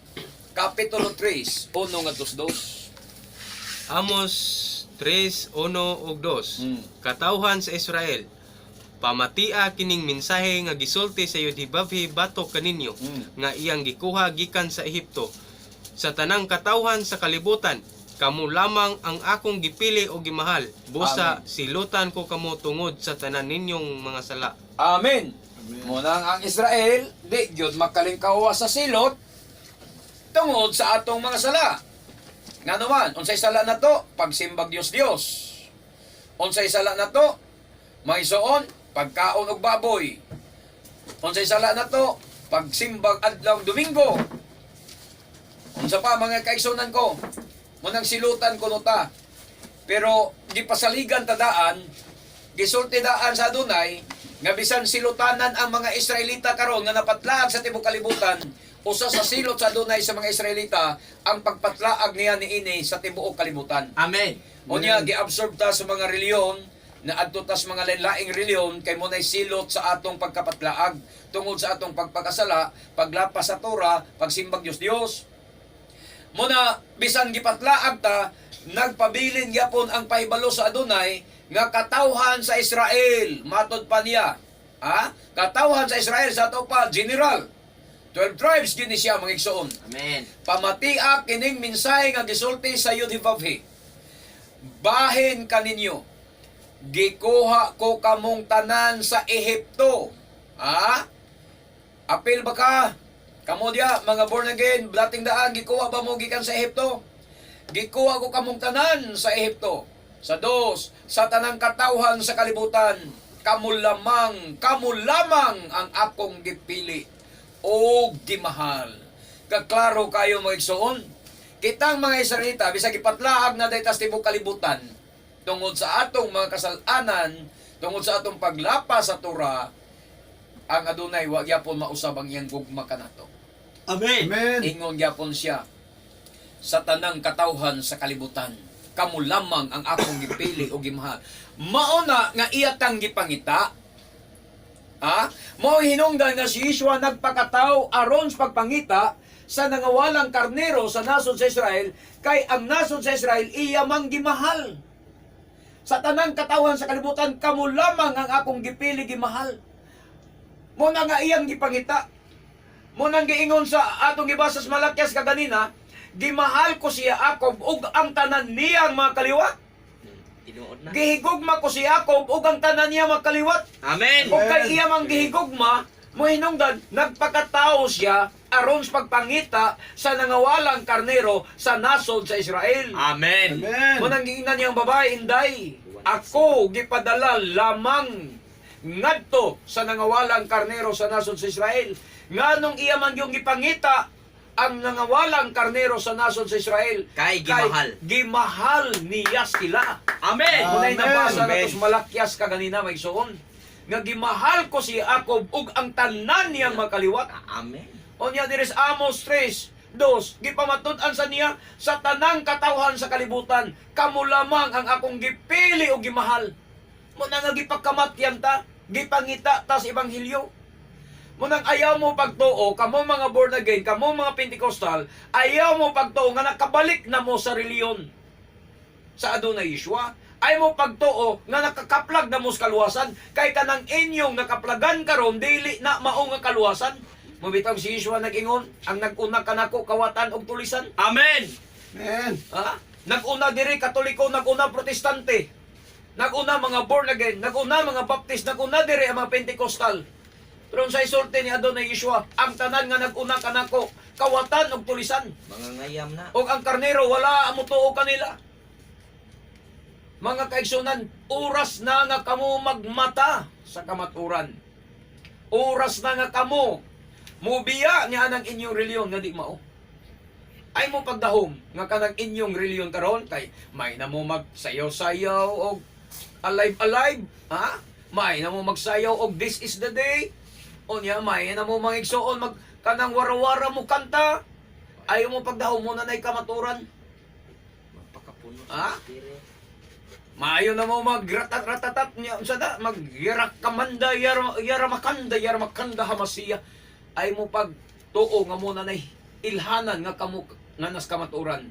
Kapitulo 3, 1 ngadto sa 2. Amos 3:1 ug 2. Katawhan sa Israel, pamatia kining mensahe nga gisulti sa Yudhibabhi batok kaninyo nga iyang gikuha gikan sa Ehipto sa tanang katawhan sa kalibutan. Kamo lamang ang akong gipili o gimahal. Busa silutan ko kamo tungod sa tanan ninyong mga sala. Amen. Munang ang Israel, di gyud makalingkawa sa silot tungod sa atong mga sala. Nga naman, unsay sala na to? Pagsimbag Dios Dios. Unsay sala na to? Maisuon, pagkaon og baboy. Unsay sala na to? Pagsimbag adlaw Domingo. Unsa pa, mga kaigsunan ko? Munang silutan ko no ta. Pero gipasaligan ta daan, gisulti daan sa Adunay nga bisan silutanan ang mga Israelita karon nga napatlaag sa tibuok kalibutan, usa sa silot sa Adunay sa mga Israelita ang pagpatlaag niya niini sa tibuok kalibutan. Amen. Unya giabsorb ta sa mga reliyon na adto ta sa mga lain-laing reliyon kay mo nay silot sa atong pagkapatlaag tungod sa atong pagpakasala, paglapas sa Torah, pagsimbag Dios Dios. Muna bisan gipatlaag ta, nagpabilin gyapon ang pahibalo sa Adunay nga katawhan sa Israel, matod pa niya. Ha? Katawhan sa Israel sa ato pa general. 12 tribes gini siya, mga igsoon. Amen. Pamatia kining mensahe nga gisulti sa Yudhivavhe. Bahin kaninyo. Gikuha ko kamong tanan sa Ehipto. Ha? Apil ba ka? Kamo diya, mga born again, blating daan, gikuha ba mo gikan sa Ehipto? Gikuha ko kamong tanan sa Ehipto. Sa dos, sa tanang katawhan sa kalibutan, kamo lamang ang akong gipili o gimahal. Kaklaro kayo, mga igsoon. Kitang mga Israelita, bisag gipatlaag na daytas tibok kalibutan, tungod sa atong mga kasalanan, tungod sa atong paglapas sa Torah, ang adunay wa gyapon mausab ang iyang gugma kanato. Amen. Amen. Ingon gyapon siya sa tanang katawhan sa kalibutan. Kamo lamang ang akong gipili o gimahal. Mao na nga iya tang gipangita. Ha? Mao hinungdan nga si Yeshua nagpakataw aron sa pagpangita sa nangawalang karnero sa nasod sa Israel, kay ang nasod sa Israel iya mang gimahal. Sa tanang katawhan sa kalibutan, kamo lamang ang akong gipili, gimahal. Mo na nga iyang gipangita. Mo nang giingon sa atong gibasa sa Malakias kaganina, gimahal ko si Jacob ug ang tanan niyang mga kaliwat. Tinuod na. Gihigugma ko si Jacob ug ang tanan niya mga kaliwat. Amen. Ug kay iya mang gihigugma, mohinungdan nagpakatao siya aron sa pagpangita sa nangawalang karnero sa nasod sa Israel. Amen. Amen. Mo nang giingnan niyang babae, "Inday, ako gipadala lamang ngadto sa nangawalang karnero sa nasod sa Israel." Nganong iya man yung gipangita ang nangawalang karnero sa nasod sa Israel? Kay gimahal. Gimahal niya sila. Amen. Muna'y Amen. nabasa na Amen. to sa Malakias kaganina, may suon. Nga gimahal ko si Jacob ug ang tanan niyang makaliwat. Amen. Unya diri sa Amos 3:2, gipamatud-an sa niya sa tanang katawhan sa kalibutan, kamo lamang ang akong gipili o gimahal. Mo na nga gipakamatyan ta, gipangita ta sa ebanghelyo. Mo nang ayaw mo pagtuo, kamo mga born again, kamo mga Pentecostal, ayaw mo pagtuo nga nakabalik na mo sa reliyon sa Adonai Yeshua. Ay mo pagtuo nga nakakaplag na mo sa kaluwasan, kay kanang inyong nakaplagan karon dili na mao nga kaluwasan. Mubitang si Yeshua nag-ingon, ang nag-una kanako kawatan og tulisan. Amen. Amen. Ha? Nag-una diri Katoliko, nag-una Protestante. Nag-una mga born again, nag-una mga Baptist, nag-una diri ang mga Pentecostal. Pero sa isulti ni Adonai Yeshua, ang tanan nga nag-una kanako kawatan og tulisan. Mga ngayam na. Og ang karnero wala ang mutuo kanila. Mga kaigsunan, oras na nga kamo magmata sa kamaturan. Oras na nga kamo mubiya niya ang inyong reliyon nga di mao. Ay mo pagdahom nga kanang inyong reliyon karon kay may na mo magsayaw-sayaw og alive alive, ha? May na mo magsayaw og this is the day. Unya may na mo mangigsuon mag kanang warawara mo kanta. Ayaw mo pagdahom mo na na'y kamaturan. Magpakapuno Ha? sa spirit. Maayo na mo magratat-ratatat niya unsa da magyarakamanda yaramakanda yaramakanda hamasiya. Ay mo pag tuo nga mo na nay ilhanan nga kamo nga nas kamaturan.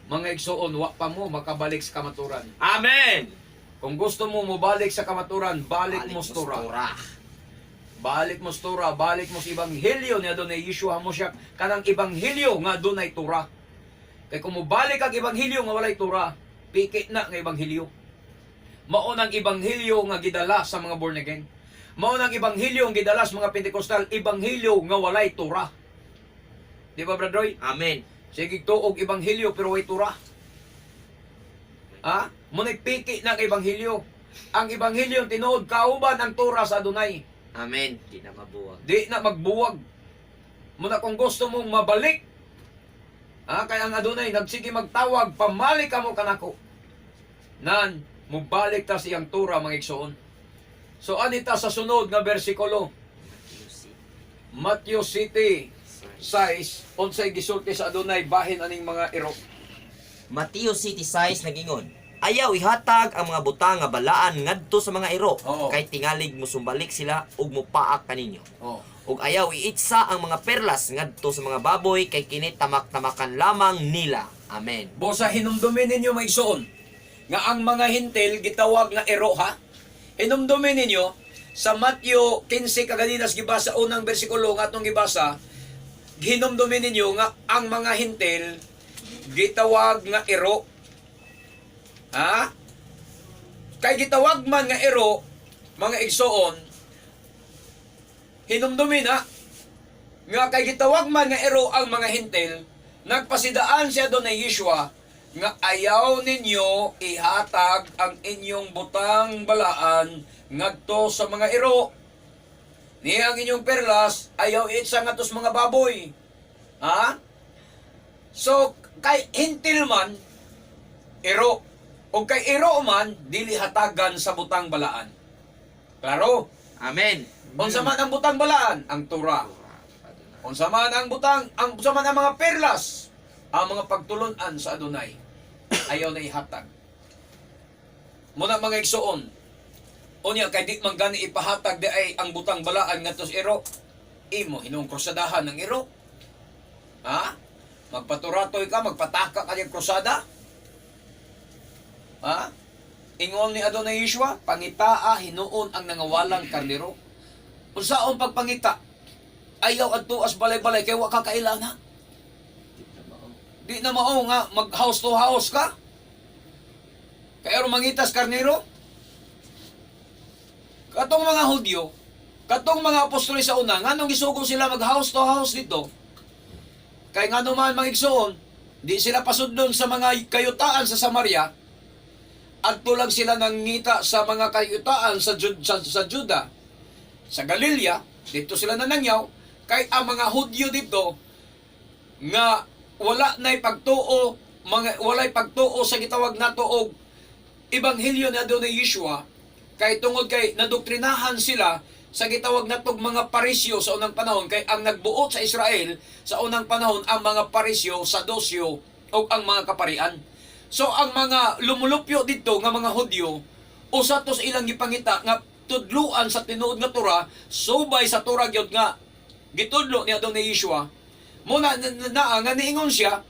Mga igsoon, wa pa mo makabalik sa kamaturan. Amen. Kung gusto mo mobalik sa kamaturan, balik mo sa Torah. Torah. Balik mo sa Torah, balik mo sa ebanghelyo ni Adonai Yeshua Hamashiach, kanang ebanghelyo nga dunay Torah. Kay kung mobalik ang ebanghelyo nga walay Torah, piki na nga ebanghelyo. Mao nang ebanghelyo nga gidala sa mga born again. Mao nang ebanghelyo nga gidala sa mga Pentecostal, ebanghelyo nga walay Torah. Di ba, Brad Roy? Amen. Sige tuog ebanghelyo pero way Torah. Ha? Muna'y piki ng ebanghelyo. Ang ebanghelyo tinuod kauban ang Torah sa Adonai. Amen. Di na mabuwag. Di na magbuwag. Muna kung gusto mong mabalik, ha, kay ang Adonai nagsige magtawag, pamalik ka mo kanako. Nan, mubalik ta sa iyang Torah, mga igsoon. So anita sa sunod nga bersikulo, Matthew City 6, unsay gisulti sa Adonai bahin aning mga iro. Mateo City size nagingon. Ayaw ihatag ang mga butang nga balaan ngadto sa mga iro kay tingalig musumbalik sila ug mupaak kaninyo. Ug ayaw iitsa ang mga perlas ngadto sa mga baboy kay kini tamak-tamakan lamang nila. Amen. Bosa, hinumdumin ninyo, mga igsoon, nga ang mga Hintil gitawag nga ero, ha. Hinumdumin ninyo sa Matthew 15 kaganinas gibasa unang bersikulo nga atong gibasa, hinumdumin ninyo nga ang mga Hintil gitawag nga ero. Ha? Kay gitawag man nga ero, mga igsoon, hinumdumin ha, nga kay gitawag man nga ero ang mga Hintil, nagpasidaan siya doon ni Yeshua nga ayaw ninyo ihatag ang inyong butang balaan ngadto sa mga ero. Ni ang inyong perlas ayaw itsa ngadto sa mga baboy. Ha? So kay Hintil man ero o kay ero man dili hatagan sa butang balaan. Klaro? Amen. Unsa man ang butang balaan? Ang Torah. Unsa man ang butang, ang unsa man ang mga perlas, ang mga pagtulun-an sa Adonai, ayaw na ihatag. Muna, mga igsoon, unya kay di man gani ipahatag di ay ang butang balaan ngadto sa ero, imo hinuong krusadahan ng ero. Ha? Magpaturatoy ka, magpataka ka ng krusada. Ha? Ingon ni Adonai Yeshua, pangitaa hinuon ang nangawalang karnero. Unsaon pagpangita? Ayaw adto as balay-balay kay wa ka kailana. Di na mao nga mag house to house ka. Kay aron mangitas karnero. Katong mga Hudyo, katong mga apostol sa una, nganong gisugo sila mag house to house dito? Kay ngano man, mga igsoon, di sila pasundon sa mga kayutaan sa Samaria, adto lang sila nangita sa mga kayutaan sa Juda, sa Galilea, dito sila nanangyaw, kay ang mga Hudyo dito nga wala na'y pagtuo, mga walay pagtuo sa gitawag nato og ebanghelyo ni Adonai Yeshua, kay tungod kay nadoktrinahan sila sa gitawag natog mga Parisyo sa unang panahon, kay ang nagbuot sa Israel sa unang panahon ang mga Parisyo, Sadusyo o ang mga kaparian. So ang mga lumulupyo dito nga mga Hudyo, usa to sa ilang gipangita nga tudluan sa tinuod nga Torah, subay sa Torah gyud nga gitudlo ni Adonai Yeshua. Muna na, na, na, nga niingon siya,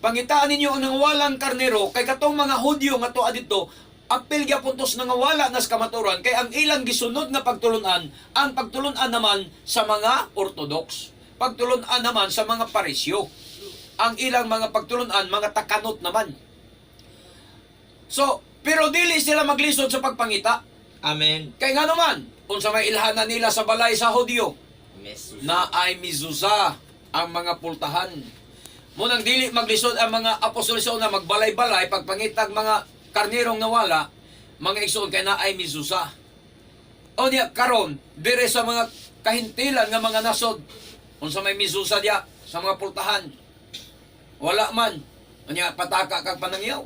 pangitaan ninyo ang nangawalang karnero, kay katong mga Hudyo nga tuwa dito, apil gyapon tos nangawala nas kamaturan, kay ang ilang gisunod nga pagtulunan, ang pagtulunan naman sa mga Orthodox, pagtulunan naman sa mga Parisyo. Ang ilang mga pagtulunan, mga takanot naman. So, pero dili sila maglisod sa pagpangita. Amen. Kay nga naman, unsa may ilhanan nila sa balay sa Hudyo, Mesus. na ay mizuza ang mga pultahan. Munang dili maglisod ang mga apostol sa una magbalay-balay pagpangitag mga karnirong nawala, mga igsoon, kay na ay mizuza. O niya karon dire sa mga kahintilan nga mga nasod, unsa may mizuza diya sa mga pultahan? Wala man. Unya pataka kag panangyaw.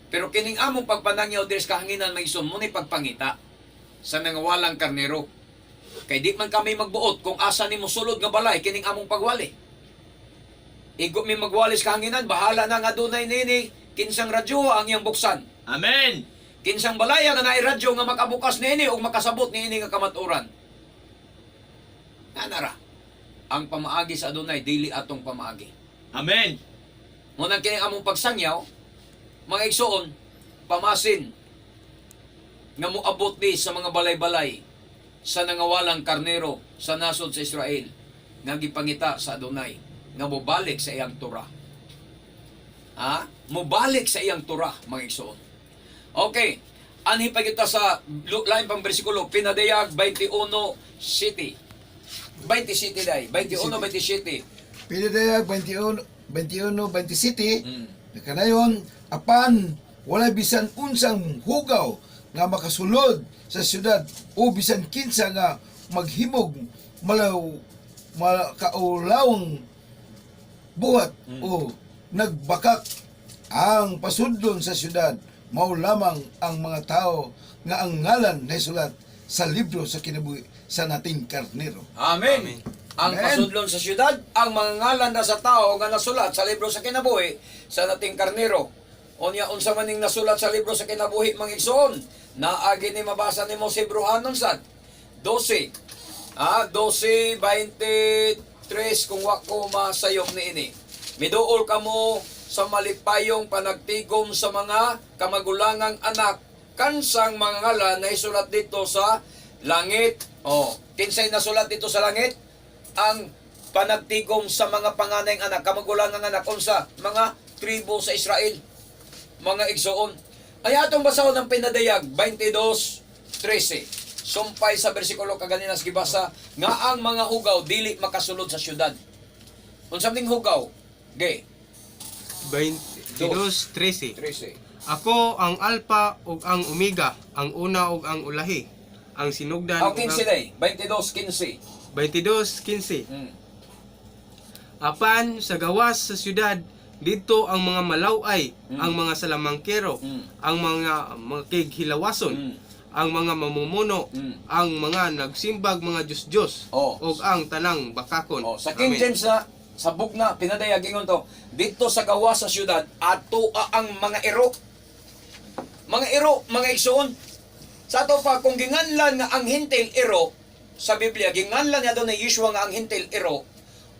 Pero kining among pagpanangyaw dire sa kahanginan, mga igsoon, mo ni pagpangita sa nangawalang karnero. Kay di man kami magbuot kung asa ni mosulod nga balay kining among pagwali. Igo mi magwali sa kahanginan, bahala na nga dunay nini kinsang radyo ang iyang buksan. Amen. Kinsang balaya nga naay radyo nga makabukas niini ug makasabot niini nga kamatuoran. Nanara. Ang pamaagi sa Adonay dili atong pamaagi. Amen. Munang kini among pagsangyaw, mga igsoon, pamasin nga moabot ni sa mga balay-balay sa nangawalang karnero sa nasod sa Israel nga gipangita sa Adonai nga mobalik sa iyang Torah. Ha? Mobalik sa iyang Torah, mga igsoon. Okay. Anhi pa kita sa lain pang bersikulo, Pinadayag 21 City. 20 City day, 21 27. Pinadayag 21 21 27. Nakanayon, apan walay bisan unsang hugaw nga makasulod sa syudad o bisan kinsa nga maghimog malaw makaulawang buhat o nagbakak ang pasudlon sa syudad, mao lamang ang mga tao nga ang ngalan naisulat sa libro sa kinabuhi sa nating karnero. Amen. Amen. Ang Amen. pasudlon sa syudad, ang mga ngalan na sa tao nga nasulat sa libro sa kinabuhi sa nating karnero. Unya unsa man ning nasulat sa libro sa kinabuhi, mga igsoon, naagi ni mabasa nimo sa Hebreohanon sad 12. 12:23 kung wa ko masayop niini. Miduol kamo sa malipayong panagtigom sa mga kamagulangang anak kansang mga ngalan na isulat dito sa langit. Oh, kinsay nasulat dito sa langit? Ang panagtigom sa mga panganayng anak, kamagulangang anak, unsa mga tribo sa Israel, mga igsoon. Ay atong basahon ng Pinadayag 22:13. Sumpay sa bersikulo kaganina sa gibasa nga ang mga hugaw dili makasulod sa syudad. Unsa ning hugaw? Ge, 22:13. 13. Ako ang Alpha ug ang Omega, ang una ug ang ulahi, ang sinugdan Aw ug ang 15 day, 22:15. 22:15. Apan sa gawas sa syudad didto ang mga malaway, ang mga salamangkero, ang mga makighilawason, ang mga mamumuno, ang mga nagsimbag mga Diyos-Diyos, ug ang tanang bakakon. Oh, sa King Amen. James na sa book na Pinadayag ingon to, dito sa gawas sa syudad ato ang mga ero. Mga ero, mga igsoon. Sa ato pa kung ginganlan nga ang hintil ero sa Biblia, ginganlan niya doon ni Yeshua nga ang hintil ero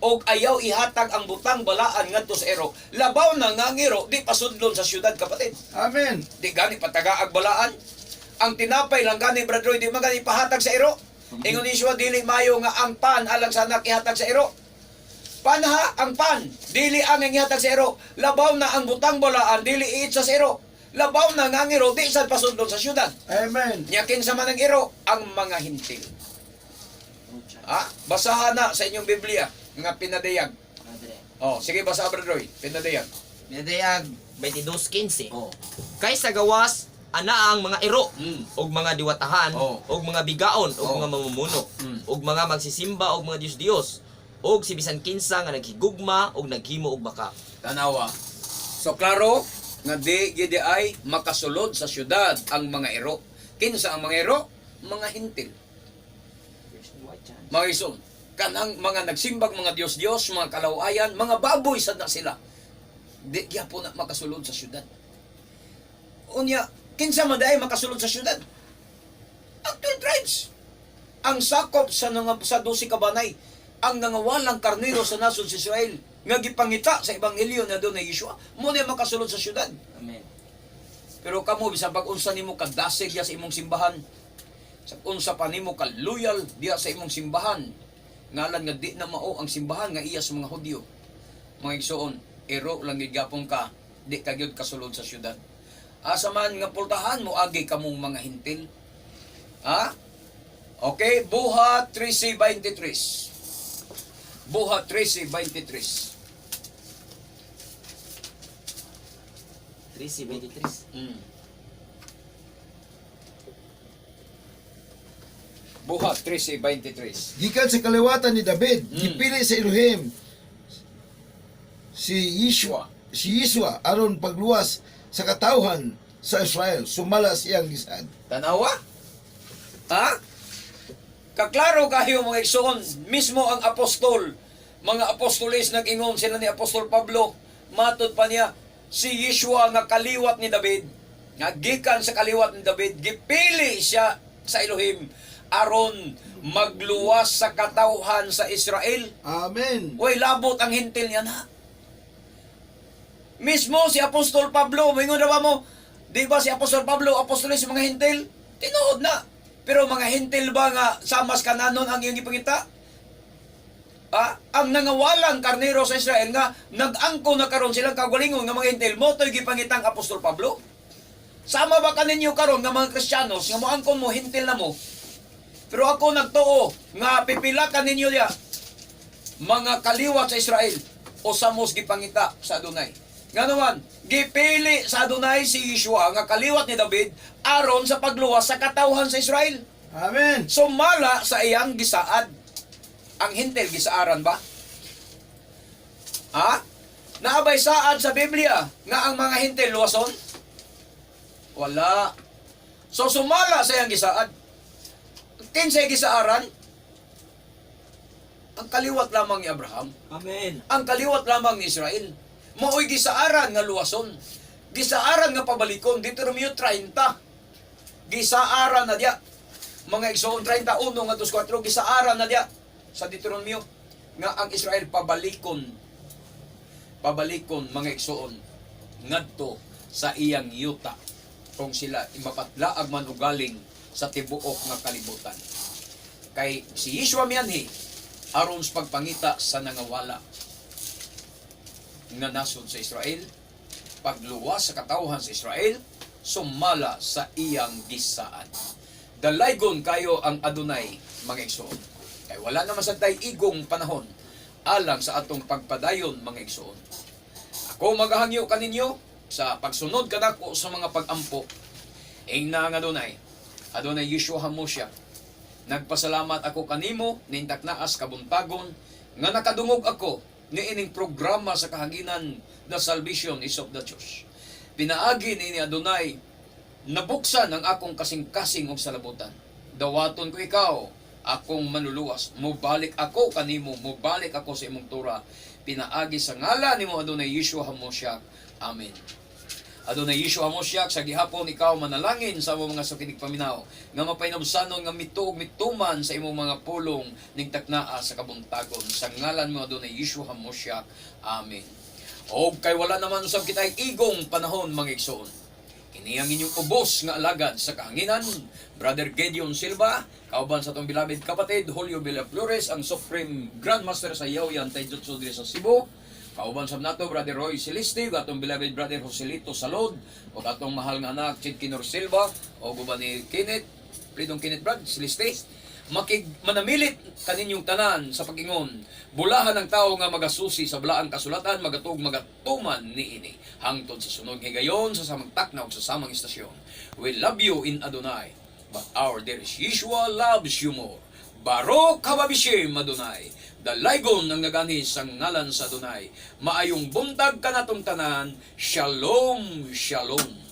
og ayaw ihatag ang butang balaan ngadto sa ero. Labaw na nga ang ero di pasudlon sa syudad, kapatid. Amen. Di gani patagaag balaan. Ang tinapay lang gani, Brad Roy, di man gani pahatag sa ero. Ingon ni Yeshua, dili mayo nga ang pan alang sa anak ihatag sa ero. Panha ang pan, dili ang ihatag sa ero. Labaw na ang butang balaan, dili iitsa sa ero. Labaw na nga ang ero, di sad pasundon sa syudad. Amen. Nya kinsa man ang ero, ang mga hintil. Basahan na sa inyong Biblia nga Pinadayag. Oh, sige basa, Brad Roy, Pinadayag. Pinadayag 22:15. Oh. Kay sa gawas ana ang mga iro ug mga diwatahan ug mga bigaon ug mga mamumuno ug mga magsisimba og mga Diyos-Diyos ug si bisan kinsa nga naghigugma ug naghimo og baka. Tanawa. So klaro nga di gidi ay makasulod sa syudad ang mga ero. Kinsa ang mga ero? Mga hintil. Mga ison, kanang mga nagsimbag mga Diyos-Diyos, mga kalawayan, mga baboy sad na sila. Di gyapon na makasulod sa syudad. Unya, kinsa man diay makasulod sa syudad? Ang 12 tribes. Ang sakop sa sa 12 kabanay, ang nangawalang karnero sa nasod sa Israel, nga gipangita sa ebanghelyo na doon ni Yeshua, mo na makasulod sa syudad. Amen. Pero kamo bisan pag unsa nimo kadasig diya sa imong simbahan, sa unsa pa nimo ka loyal diya sa imong simbahan, ngalan nga di na mao ang simbahan nga iya sa mga Hudyo. Mga igsoon, ero lang gid gapon ka, di ka gyud kasulod sa syudad. Asa man nga pultahan mo agi kamong mga hintil. Ha? Okay, Buhat 13:23. Buhat 13:23. 13:23. Buhat 13:23. Gikan sa kaliwatan ni David, gipili sa Elohim si Yeshua aron pagluwas sa katawhan sa Israel sumala siyang gisad. Tanawa? Ha? Kaklaro kayo, mga igsoon, mismo ang apostol, mga apostoles nag-ingon sila ni Apostol Pablo, matod pa niya, si Yeshua nga kaliwat ni David, nga gikan sa kaliwat ni David, gipili siya sa Elohim aron magluwas sa katawhan sa Israel. Amen. Way labot ang hintil niya na. Mismo si Apostol Pablo, moingon na ba mo? Di ba si Apostol Pablo, apostoles sa mga hintil? Tinuod na. Pero mga hintil ba nga samas kananon ang iyong ipangita? Ah, ang nangawalang karnero sa Israel nga nag-angko na karon silang kagalingon nga mga Hentil, mo to'y gipangitang Apostol Pablo. Sama ba kaninyo karon nga mga Kristiyanos nga moangkon mo, Hentil na mo? Pero ako nagtuo nga pipila kaninyo diya mga kaliwat sa Israel o samos gipangita sa Adonai. Nga naman, gipili sa Adonai si Yeshua nga kaliwat ni David aron sa pagluwas sa katawhan sa Israel. Amen. Sumala sa iyang gisaad. Ang Hentil gisaaran ba? Ha? Naabay saad sa Biblia nga ang mga Hentil luwason? Wala. So sumala sa iyang gisaad. Kinsay gisaaran? Ang kaliwat lamang ni Abraham. Amen. Ang kaliwat lamang ni Israel. Maoy gisaaran nga luwason. Gisaaran nga pabalikon. Deuteronomio 30. Gisaaran na diya. Mga igsoon, 31 nga 4, gisaaran na diya sa Deuteronomio nga ang Israel pabalikon. Pabalikon, mga igsoon, ngadto sa iyang yuta kung sila mapatlaag man og galing sa tibuok nga kalibutan. Kay si Yeshua mianhi aron sa pagpangita sa nangawala nga nasod sa Israel, pagluwas sa katawhan sa Israel, sumala sa iyang gisaad. Dalaygon kayo ang Adonai, mga igsoon. Kay wala naman sa tay igong panahon alang sa atong pagpadayon, mga igsoon. Ako magahangyo kaninyo sa pagsunod kanako sa mga pagampo. Ingna ang Adonai, Adonai Yeshua HaMoshiach. Nagpasalamat ako kanimo ning taknaas kabuntagon nga nakadungog ako niining programa sa kahanginan, The Salvation is of the Church. Pinaagi ni Adonai, nabuksan ang akong kasing-kasing og salabutan. Dawaton ko ikaw, akong manluluwas. Mubalik ako kanimo, mubalik ako sa imong tura. Pinaagi sa ngalan nimo, Adonai Yeshua HaMoshiach. Amen. Adonai Yeshua HaMoshiach, sa gihapon ikaw manalangin sa among mga sakinig paminaw nga mapahinumsanon nga mituog mituman sa imong mga pulong ning taknaa sa kabuntagon, sa ngalan mo, Adonai Yeshua HaMoshiach. Amen. Og kay wala naman usab kitay igong panahon, mga igsoon. Kini ang inyong ubos nga alagad sa kahanginan, Brother Gideon Silva, kauban sa atong beloved kapatid, Julio Villaflores, ang Supreme Grandmaster sa Yaoyan Taijutsu diri sa Cebu. Kauban sa nato, Brother Roy Celeste, ug atong beloved Brother Joselito Salod, ug atong mahal nga anak, Chidkinor Silva, ug uban ni Kenneth, Plidong Kenneth Brad, Celeste, makig manamilit kaninyong tanan sa pag-ingon. Bulahan ang tao nga magasusi sa balaang kasulatan, magatug magatuman niini. Hangtod sa sunod higayon sa samang takna ug sa samang istasyon. We love you in Adonai, but our dearest Yeshua loves you more. Baruch haba bishem Adonai. Dalaygon ang nagani sa ngalan sa Adonai. Maayong buntag kanatong tanan. Shalom, shalom.